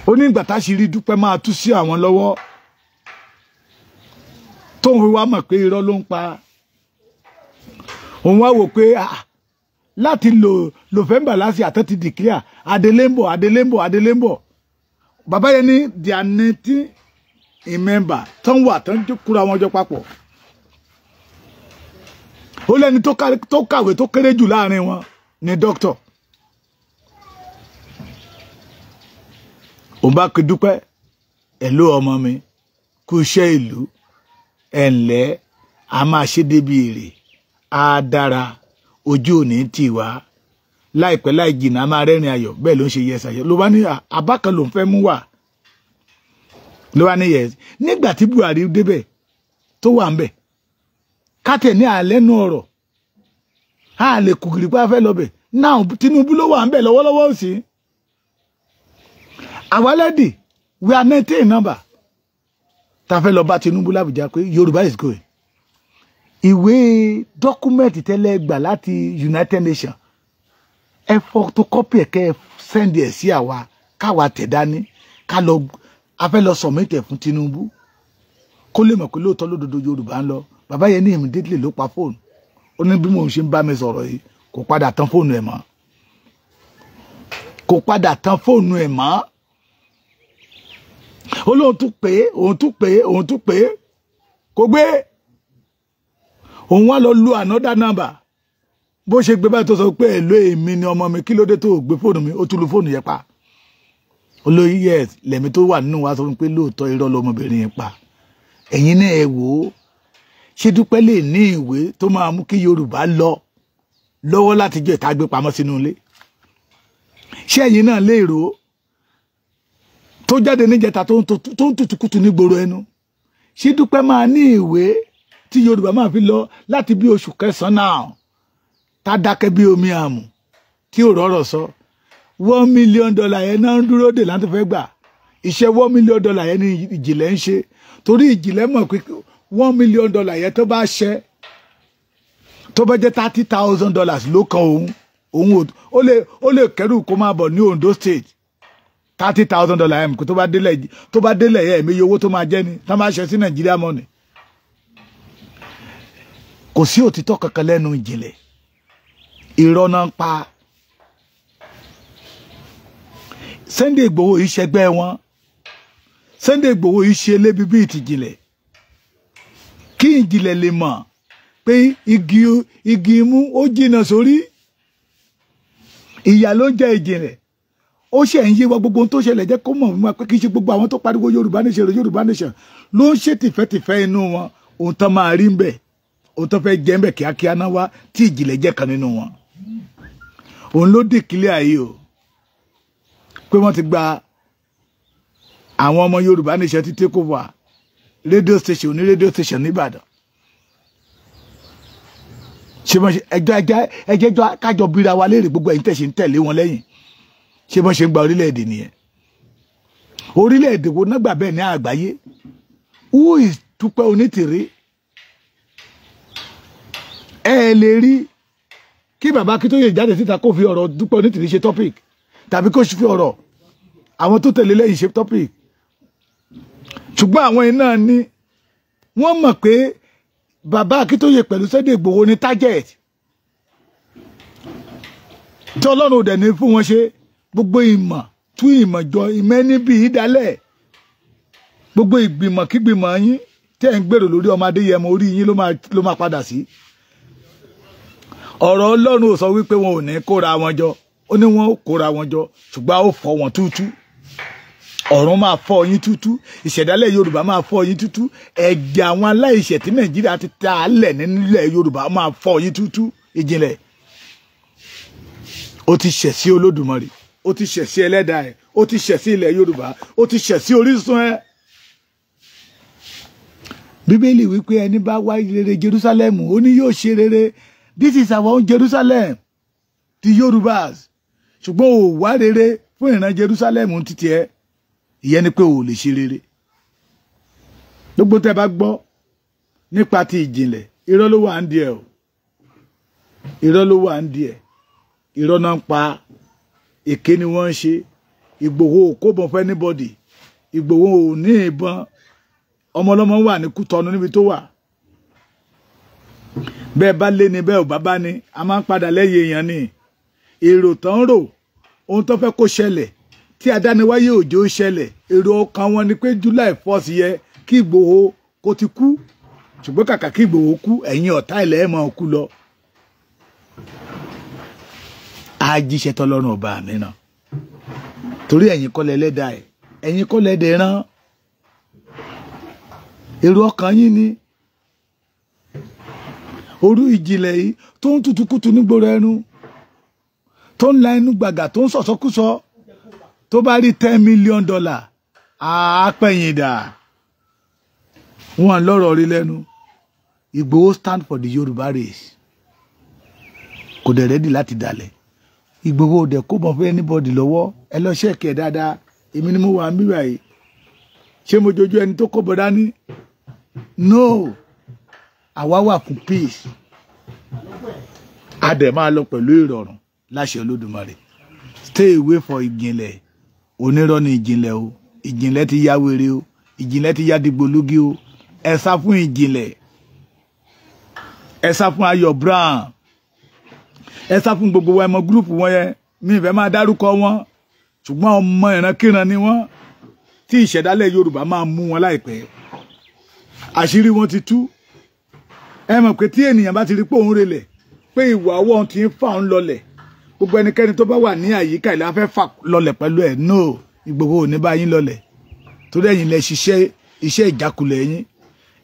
Ó ní ìgbà táṣìírí Dúpẹ́ máa tú sí àwọn lọ́wọ́, tóun fi wá mọ̀ pé irọ́ ló ń pa. Òun wá wò pé láti November láti àtọ́ ti declare Adélé ń bọ̀, Adélé ń bọ̀, Adélé ń bọ̀. Bàbá yẹn ní their 19 in member tán wà tán kúra wọn jọ papọ̀. Ó lẹ́ni tó kàwé tó kéré jù láàrin wọn ni dókítà. Òun bá pe Dúpẹ́, ẹ̀ló ọmọ mi, kú iṣẹ́ ìlú, ẹ̀ ǹlẹ́, a máa ṣe débi èrè, á dára, ojú òní tì wá, láìpẹ́ láì jìnnà a máa rẹ́rìn ayọ̀. Bẹ́ẹ̀ ló ń ṣe yẹsà yẹ. Ló bá ní àbá kan ló ń fẹ́ mú wá. Ló wá ní yẹs. Nígbà tí Buhari débẹ̀ tó wà ń bẹ̀, kátẹ̀ ní àlẹ́ nu ọ̀rọ̀, a lè kùgìrì pé a fẹ́ lọ bẹ̀. Náà Tinubu ló wà ń bẹ̀ lọ́wọ́lọ́wọ́ sí. Àwa lẹ́dì, we are 19 number. Ta fẹ́ lọ bá Tinubu l'Abuja pé Yorùbá is going. Ìwé dọ́kúmẹ̀ntì tẹ́lẹ̀ gbà láti United Nations, ẹ photocopy ẹ̀ kẹ́ ẹ send ẹ̀ sí àwa, káwa tẹ̀ dání, ká lọ, a fẹ́ lọ submit ẹ̀ fún Tinubu kó lè mọ̀ pé lóòótọ́ lódodo Yorùbá ń lọ. Bàbá yẹn ní immediately ló pa fóònù. Ó ní bí mò ń ṣe ń bá mi sọ̀rọ̀ yìí, kò padà tán fóònù ẹ̀ mọ́. Kò padà tán fóònù ẹ̀ mọ́. Ó lóun tún pé, òun tún pé, òun tún pé, kò gbé. Òun wá lọ lu another number. Bó ṣe gbé báyìí tó sọ pé èlò èmi ni ọmọ mi, kí ló dé tó gbé fóònù mi, ó tún lu fóònù yẹn pa. Olóyè yes, lẹ̀mí tó wà nínú wa sọ fún pé lóòótọ́ irọ́ lọmọbìnrin yẹn pa. Ẹ̀yin náà ẹ wò ó, ṣé Dúpẹ́ lè ní ìwé tó máa mú kí Yorùbá lọ lọ́wọ́ láti jẹ́ ìta gbé pamọ́ sínú ilé? Ṣé ẹ̀yin náà lè rò ó tó jáde níjẹta tó ń tutùkùtù ní gbòòrò ẹnu? Ṣé Dúpẹ́ máa ní ìwé tí Yorùbá máa fi lọ láti bí oṣù kẹsàn-án náà, tá dákẹ́ bí omi àmù tí ò rọ́rọ̀ sọ? $1 million yẹn náà ń dúró dè láti fẹ́ gbà. Iṣẹ́ $1 million yẹn ní Ìjìnlẹ̀ ń ṣe, torí Ìjìnlẹ̀ mọ̀ pé $1 million yẹn tó bá ṣẹ, tó bá jẹ́ $30,000 ló kan òun, òun ó lè kẹ́rù kó máa bọ̀ ní Ondo State. $30,000 yẹn tó bá délẹ̀, tó bá délẹ̀ yẹn ẹ̀mí iye owó tó máa jẹ́ ni tá máa ṣe sí Nàìjíríà money. Kò sí òtítọ́ kankan lẹ́nu Ìjìnlẹ̀, irọ́ náà ń pa. Sunday Igboho yìí ṣẹgbẹ́ wọn. Sunday Igboho yìí ṣe lébi bíi tìjìnlẹ̀. Kí Ìjìnlẹ̀ lè mọ̀ pé igi imú ó jìnnà sórí. Ìyà ló ń jẹ Ìjìnlẹ̀. Ó ṣe ń yé wa gbogbo ohun tó ṣẹlẹ̀ jẹ́ kó mọ̀ wípé kì í ṣe gbogbo àwọn tó pariwo Yorùbá nation, Yorùbá nation ló ń ṣe tìfẹ́tìfẹ́ inú wọn. Ohun tán máa rí ń bẹ̀, ohun tó fẹ́ jẹ́ ń bẹ̀ kíákíá náà wá, tí Ìjìnlẹ̀ jẹ́ kan nínú wọn. Òun ló dìkílẹ̀ ayé o pé wọ́n ti gba àwọn ọmọ Yorùbá nation ti take over radio station ní radio station nìbàdàn. Ṣé wọ́n ṣe ẹjọ́ ẹjẹ́ kájọ bíra wa léèrè gbogbo ẹ̀yin tẹ̀ ṣe ń tẹ̀lé wọn lẹ́yìn? Ṣé wọ́n ṣe ń gba orílẹ̀-èdè nìyẹn? Orílẹ̀-èdè wo náà gbà bẹ́ẹ̀ ní àgbáyé? Who is Dúpẹ́ Onítìrí? Ẹ lè rí kí bàbá Akíntóyè jáde síta kó fi ọ̀rọ̀ Dúpẹ́ Onítìrí ṣe topic, tàbí kó fi ọ̀rọ̀ àwọn tó tẹ̀lé lẹ́yìn ṣe topic. Ṣùgbọ́n àwọn iná ni wọ́n mọ̀ pé bàbá Akíntóyè pẹ̀lú Sunday Igboho ní target tí Ọlọ́run ò dẹ̀ ní fún wọn ṣe. Gbogbo ìmọ̀ tú ìmọ̀ jọ ìmọ̀ níbi ìdálẹ̀, gbogbo ìgbìmọ̀ kígbìmọ̀ yín tẹ́ ń gbèrò lórí ọmọ Adéyẹmọ, orí yín ló máa padà sí. Ọ̀rọ̀ Ọlọ́run ò sọ wípé wọn ò ní kóra wọn jọ, ó ní wọn ó kóra wọn jọ, ṣùgbọ́n ó fọ́ wọn túútú. Ọ̀run máa fọ́ yín tútú, ìṣẹ̀dálẹ̀ Yorùbá máa fọ́ yín tútú, ẹ̀jẹ̀ àwọn aláìṣẹ̀ tí Nàìjíríà ti ta lẹ̀ nílẹ̀ Yorùbá máa fọ́ yín tútú. Ìjìnlẹ̀, ó ti ṣẹ̀ sí Olódùmarè, ó ti ṣẹ̀ sí ẹlẹ́dàá ẹ̀, ó ti ṣẹ̀ sí ilẹ̀ Yorùbá, ó ti ṣẹ̀ sí orísun ẹ̀. Bíbélì wípé ẹni bá wá rere Jerusalem, ó ní yóò ṣe rere. This is our own Jerusalem, the Yorùbás. Ṣùgbọ́n ò wá rere fún ìran Jerusalem títí ẹ, ìyẹn ni pé ò lè ṣe rere. Gbogbo tẹ́ bá gbọ́ nípa ti ìjìnlẹ̀, irọ́ ló wà ń di ẹ̀ o, irọ́ ló wà ń di ẹ̀, irọ́ náà ń pa, èké ni wọ́n ń ṣe. Ìgbòho ò kó bọ̀ fún anybody, Ìgbòho ò ní ìbọn, ọmọlọ́mọ wà ní Kútọ́nù níbi tó wà. Bẹ́ẹ̀ bá lé ni bẹ́ẹ̀ ò bá bá ní, a máa ń padà lẹ́yìn èèyàn ni. Èrò tán rò, ohun tó fẹ́ kó ṣẹlẹ̀ tí adániwáyé òjò ṣẹlẹ̀, èrò ọkàn wọn ni pé July 4 yẹ kí Ìgbòho kó ti kú, ṣùgbọ́n kàkà kí Ìgbòho kú, ẹ̀yin ọ̀tá ilẹ̀ ẹ̀ máa kú lọ. Á jíṣẹ́ tọ́lọ́run ọba mi náà, torí ẹ̀yin kọ́ lẹ lẹ́dàá ẹ̀, ẹ̀yin kọ́ lẹ dẹ̀ rán. Èrò ọkàn yín ni. Orú ìjìnlẹ̀ yìí tó ń tutukutu nígboro ẹnu, tó ń la ẹnu gbàgà, tó ń sọ̀sọ́kúsọ, tó bá rí $10 million àápẹ̀yìndà wọn lọ́rọ̀ rí lẹ́nu. Ìgbòho stand for the Yorùbá race, kò dẹ̀ ready láti dalẹ̀. Ìgbòho dẹ̀ kó bọ̀ fún anybody lọ́wọ́. Ẹ lọ check ẹ̀ dáadáa. Èmi ni mo wà ń bíbà yìí, ṣé mo jojú ẹni tó kó bọ̀ dání? No, àwa wà fún peace, a dẹ̀ máa lọ pẹ̀lú ìrọ̀rùn láṣẹ Olódùmarè. Stay away for ìjìnlẹ̀. Onírọ́ ni ìjìnlẹ̀ o, ìjìnlẹ̀ ti ya wèrè o, ìjìnlẹ̀ ti ya dìgbòlugi o. Ẹ sá fún ìjìnlẹ̀, ẹ sá fún Ayọ̀ Brown, ẹ sá fún gbogbo ẹmọ group wọn yẹn. Mi ìfẹ́ máa dárúkọ wọn, ṣùgbọ́n ọmọ ìrankíran ni wọ́n tí ìṣẹ̀dálẹ̀ Yorùbá máa mú wọn láìpẹ́. Àṣírí wọn ti tú. Ẹ mọ̀ pé tí ènìyàn bá ti rí pé òun relẹ̀, pé ìwà ọwọ́ òun ti ń fà òun lọlẹ̀, gbogbo ẹnikẹ́ni tó bá wà ní àyíká ìlà fẹ́ fà lọlẹ̀ pẹ̀lú ẹ̀. No, Ìgbòho ò ní bá yín lọlẹ̀, torí ẹ̀yin lẹ ṣiṣẹ́ iṣẹ́ ìjákulẹ̀ yín.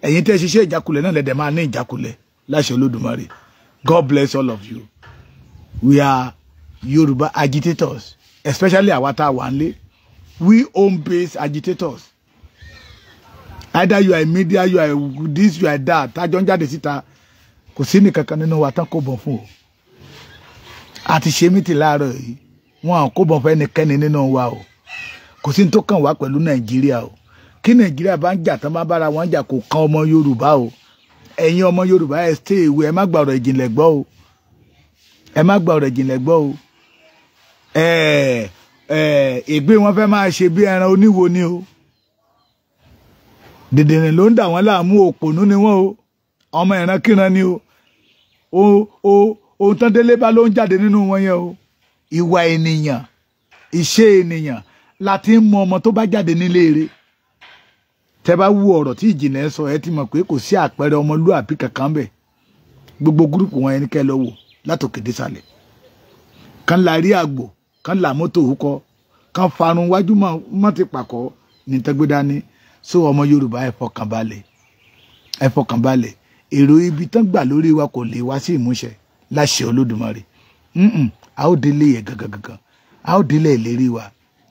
Ẹ̀yin tẹ́ ṣiṣẹ́ ìjákulẹ̀ náà lẹ́dẹ̀ máa ní ìjákulẹ̀ láṣẹ Olódùmarè. God bless all of you. We are Yorùbá agitators, especially àwa tá a wà nílé. We home based agitators, either you are a media, you are this, you are that, tájọ́ ń jáde síta, kò sí nìkankan nínú wa tán kò bọ̀ fún o. Àti ṣe mítì láàárọ̀ yìí, wọn kò bọ̀ fún ẹnikẹ́ni nínú wa o. Kò sí ní tó kàn wá pẹ̀lú Nàìjíríà o. Kí Nàìjíríà bá ń jà tán, bá bára wọn jà, kò kan ọmọ Yorùbá o. Ẹ̀yin ọmọ Yorùbá, ẹ stay away. Ẹ má gba ọ̀rọ̀ ìjìnlẹ̀ gbọ́ o, ẹ má gba ọ̀rọ̀ ìjìnlẹ̀ gbọ́ o. Ẹ ẹ ìgbé wọn fẹ́ máa ṣe bí ẹran oníwo ni o. Dìdìrìn ló ń dà wọ́n láàmú, òpònú ni wọ́n o, ọmọ ìrankíran ni o. O ohun tán délé bá ló ń jáde nínú wọn yẹn o. Ìwà ènìyàn, ìṣe ènìyàn láti ń mọ ọmọ tó bá jáde nílé rẹ̀. Tẹ́ bá wú ọ̀rọ̀ tí ìjìnlẹ̀ sọ, ẹ ti mọ̀ pé kò sí àpẹẹrẹ ọmọlúàbí kankan bẹ̀. Gbogbo group wọn, ẹni kẹ́ lọ wò látòkè désàlẹ̀, kan la rí àgbò, kan là mọ́tò òkọ, kan farun wájú mọ́ ti pàkọ́ ní tẹ́gbẹ́dání. So ọmọ Yorùbá, ẹ fọkàn balẹ̀, ẹ fọkàn balẹ̀. Èrò ibi tán gbà lórí wa kò lè wá sí ìmúṣẹ láṣẹ Olódùmarè. A ó délé yẹ gangan gangan, a ó délé ìlérí wa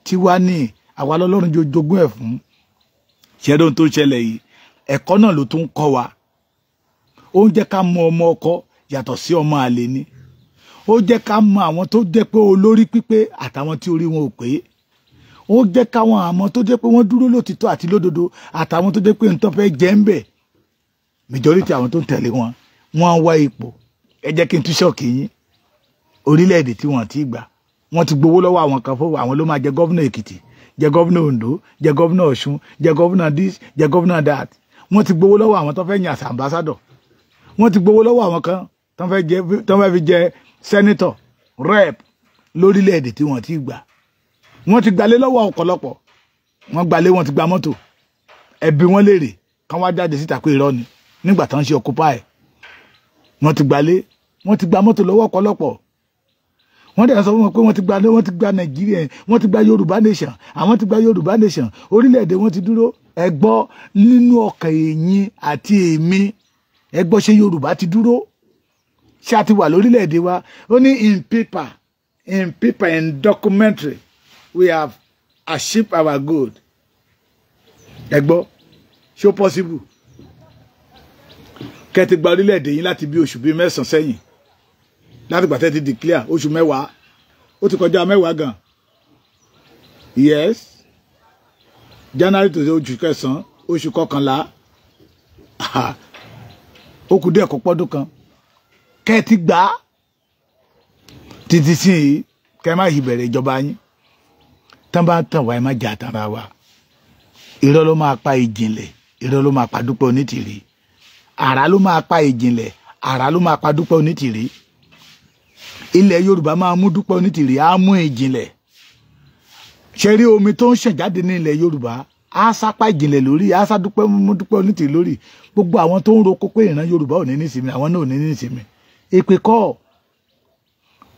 tí wá ní àwa lọ́lọ́run jogún ẹ̀ fún. Ṣẹ́dọ̀n tó ṣẹlẹ̀ yìí, ẹ̀kọ́ náà ló tún kọ́ wa. Ó ń jẹ́ ká mọ ọmọ ọkọ yàtọ̀ sí ọmọ àlè ni. Ó jẹ́ ká mọ àwọn tó jẹ́ pé olórí pípé àtàwọn tí orí wọn ò pé. Ó jẹ́ káwọn àmọ́ tó jẹ́ pé wọ́n dúró lótìtọ́ àti lódodo, àtàwọn tó jẹ́ pé nǹkan fẹ́ jẹ́ ń bẹ̀. Majority àwọn tó ń tẹ̀lé wọn, wọ́n wá ipò. Ẹ jẹ́ kí n tún shock yín. Orílẹ̀-èdè tí wọ́n ti gbà, wọ́n ti gbowó lọ́wọ́ àwọn kan fún àwọn ló máa jẹ governor Èkìtì, jẹ governor Ondo, jẹ governor Ọ̀ṣun, jẹ governor this, jẹ governor that. Wọ́n ti gbowó lọ́wọ́ àwọn tó fẹ́ yàn as ambassador. Wọ́n ti gbowó lọ́wọ́ àwọn kan tó fẹ́ fi jẹ senator, rep lórílẹ̀-èdè tí wọ́n ti gbà. Wọ́n ti gbalé lọ́wọ́ ọ̀pọ̀lọpọ̀, wọ́n gbalé, wọ́n ti gba mọ́tò. Ẹbí wọn léèrè kán wá jáde síta pé irọ́ ni. Nígbà tán ṣe occupy, wọ́n ti gbalé, wọ́n ti gba mọ́tò lọ́wọ́ ọ̀pọ̀lọpọ̀. Wọ́n dẹ̀ sọ fún wọn pé wọ́n ti gba Nàìjíríà, wọ́n ti gba Yorùbá nation, àwọn ti gba Yorùbá nation, orílẹ̀-èdè wọn ti dúró. Ẹ gbọ́ nínú ọkàn ẹ̀yin àti èmi, ẹ gbọ́, ṣé Yorùbá ti dúró? Ṣé a ti wà lórílẹ̀-èdè wa? Ó ní in paper in documentary we have achieved our goal. Ẹ gbọ́, ṣé ó possible kẹ́ ti gba orílẹ̀-èdè yín láti bí oṣù bíi 9 sẹ́yìn, láti gbà tẹ́ ti declare, oṣù 10, ó ti kọjá 10 gan? Yes, January tó ṣe oṣù kẹsàn-án, oṣù kọkànlá, ó kù díẹ̀ kó pọ́dún kan kẹ́ ẹ ti gbà á. Títí sí yìí, kẹ́ ẹ má yí bẹ̀rẹ̀ ìjọba yín. Tán bá ń tàn wá, ẹ má jà tara wa. Irọ́ ló máa pa Ìjìnlẹ̀, irọ́ ló máa pa Dúpẹ́ Onítìrí, àrá ló máa pa Ìjìnlẹ̀, àrá ló máa pa Dúpẹ́ Onítìrí. Ilẹ̀ Yorùbá máa mú Dúpẹ́ Onítìrí, á mú Ìjìnlẹ̀. Ṣe rí omi tó ń ṣàn jáde ní ilẹ̀ Yorùbá, á sápá Ìjìnlẹ̀ lórí, á sá Dúpẹ́, mú Dúpẹ́ Onítìrí lórí. Gbogbo àwọn tó ń roko pé ìran Yorùbá ò ní nísinmi, àwọn náà ò ní nísinmi. Èpè kọ́,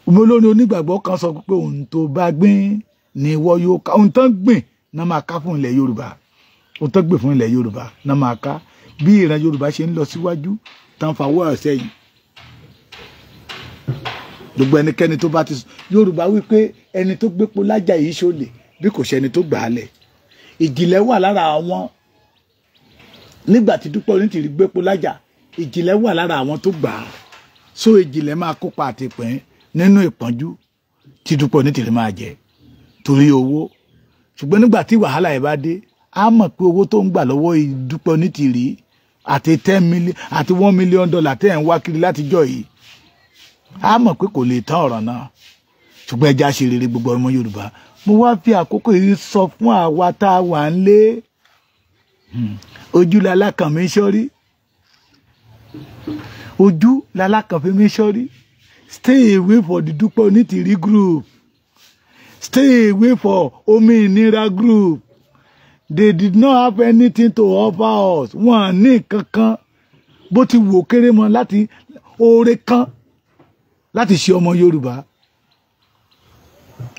omi olórin onígbàgbọ́ kan sọ pé ohun tó bá gbìn ni ìwọ yóò ká. Ohun tó ń gbìn náà máa ká fún ilẹ̀ Yorùbá. Ohun tó gbìn fún ilẹ̀ Yorùbá náà máa ká. Bí ìran Yorùbá ṣe ń lọ síwájú tán, fàwọ́ ẹ̀ sẹ́yìn. Gbogbo ẹnikẹ́ni tó bá ti Yorùbá wípé ẹni tó gbépo lájà yìí ṣọlẹ̀ bí kò ṣe ẹni tó gbà á lẹ̀. Ìjìnlẹ̀ wà lára àwọn nígbà tí Dúpẹ́ Onítìrí gbépo lájà. Ìjìnlẹ̀ wà lára àwọn tó gbà á. So Ìjìnlẹ̀ máa kópa àti ìpín nínú ìpọ́njú tí Dúpẹ́ Onítìrí máa jẹ torí owó. Ṣùgbọ́n nígbà tí wàhálà yìí bá dé, á mọ̀ pé owó tó ń gbà lọ́wọ́ Dúpẹ́ Onítìrí àti 10 million àti $1 million tẹ́ ẹ̀ ń wá kiri látijọ́ yìí, á mọ̀ pé kò lè tán ọ̀rọ̀ náà. Ṣùgbọ́n ẹja ṣe rere, gbogbo ọmọ Yorùbá. Mo wá fi àkókò yìí sọ fún àwa tá a wà ń lé, ojú lalákàn mi sọ́rí, ojú lalákàn fi mi sọ́rí. Stay away for the Dúpẹ́ Onítìrí group, stay away for Òmìnira group. They did not have anything to offer us. Wọn ní kankan bó ti wò kéré mọ́ láti oore kan láti ṣe ọmọ Yorùbá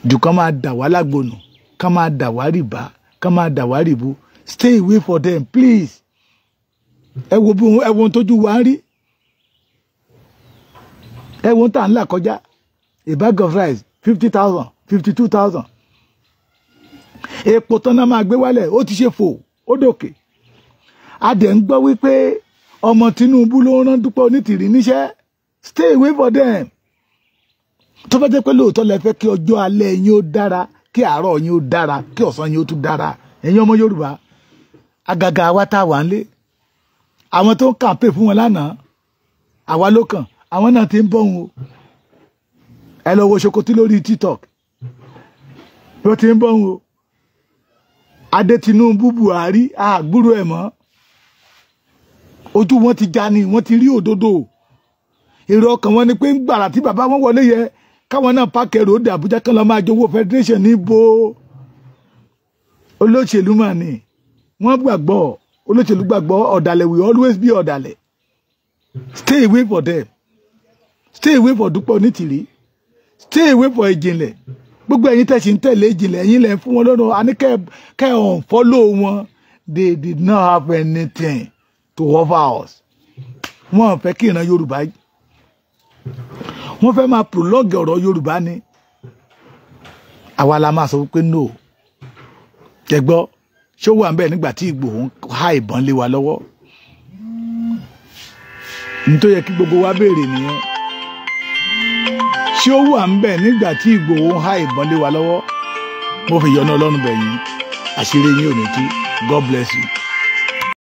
jù kán máa dà wá lágbónú, kán máa dà wá rìbá, kán máa dà wá rìbú. Stay away for them, please. Ẹ wo bí ẹ wo ohun tójú wa ń rí, ẹ wo ohun tá à ń là kọjá. A bag of rice, 50,000, 52,000. Epo tán náà máa gbé wálẹ̀, ó ti ṣe fò, ó dòkè. A dẹ̀ ń gbọ́ wípé ọmọ Tinubu ló ń rán Dúpẹ́ Onítìrí níṣẹ́. Stay away for them. Tó bá jẹ́ pé lóòótọ́ lẹ fẹ́ kí ọjọ́ alẹ́ yín ó dára, kí àárọ̀ yín ó dára, kí ọ̀sán yín ó tún dára, ẹ̀yin ọmọ Yorùbá, àgàgà àwa tá a wà ń lé, àwọn tó ń kàǹpé fún wọn lánàá, àwa ló kàn, àwọn náà ti ń bọ̀ wọn o. Ẹ lọ wo Ṣokotí lórí TikTok bí ó ti ń bọ̀ wọn o. Adé Tinubu, Buhari, àgbúrò ẹ̀ mọ́. Ojú wọn ti já ni, wọ́n ti rí òdodo. Èrò ọkàn wọn ni pé ń gbàrà tí bàbá wọn wọlé yẹ, káwọn náà páàkì ẹrù ó dé Àbújá, kán lọ máa jowó federation. Níbo? Olóṣèlú mà ní wọ́n gbàgbọ́, olóṣèlú gbàgbọ́. Ọ̀dàlẹ̀ will always be ọ̀dàlẹ̀. Stay away for them, stay away for Dúpẹ́ Onítìrí, stay away for Ìjìnlẹ̀. Gbogbo ẹ̀yin tẹ̀sí ń tẹ̀lé Ìjìnlẹ̀, ẹ̀yin lẹ̀ ń fún wọn lọ́nà àní kẹ́ ẹ̀ unfollow wọn. They did not have anything to offer us. Wọ́n fẹ́ kí ìran Yorùbá, wọ́n fẹ́ máa prolong ọ̀rọ̀ Yorùbá ni. Àwa la máa sọ pé no. Ẹ gbọ́, ṣó wà ń bẹ̀ nígbà tí Ìgbòho ń há ìbọn lé wa lọ́wọ́? Ní tó yẹ kí gbogbo wa béèrè nìyẹn. Ṣé ó wà ń bẹ̀ nígbà tí Ìgbòho ń há ìbọn lé wa lọ́wọ́? Mo fi ìyọ́nú Ọlọ́run bẹ̀ yín. Àṣírí yín ò ní tú. God bless you.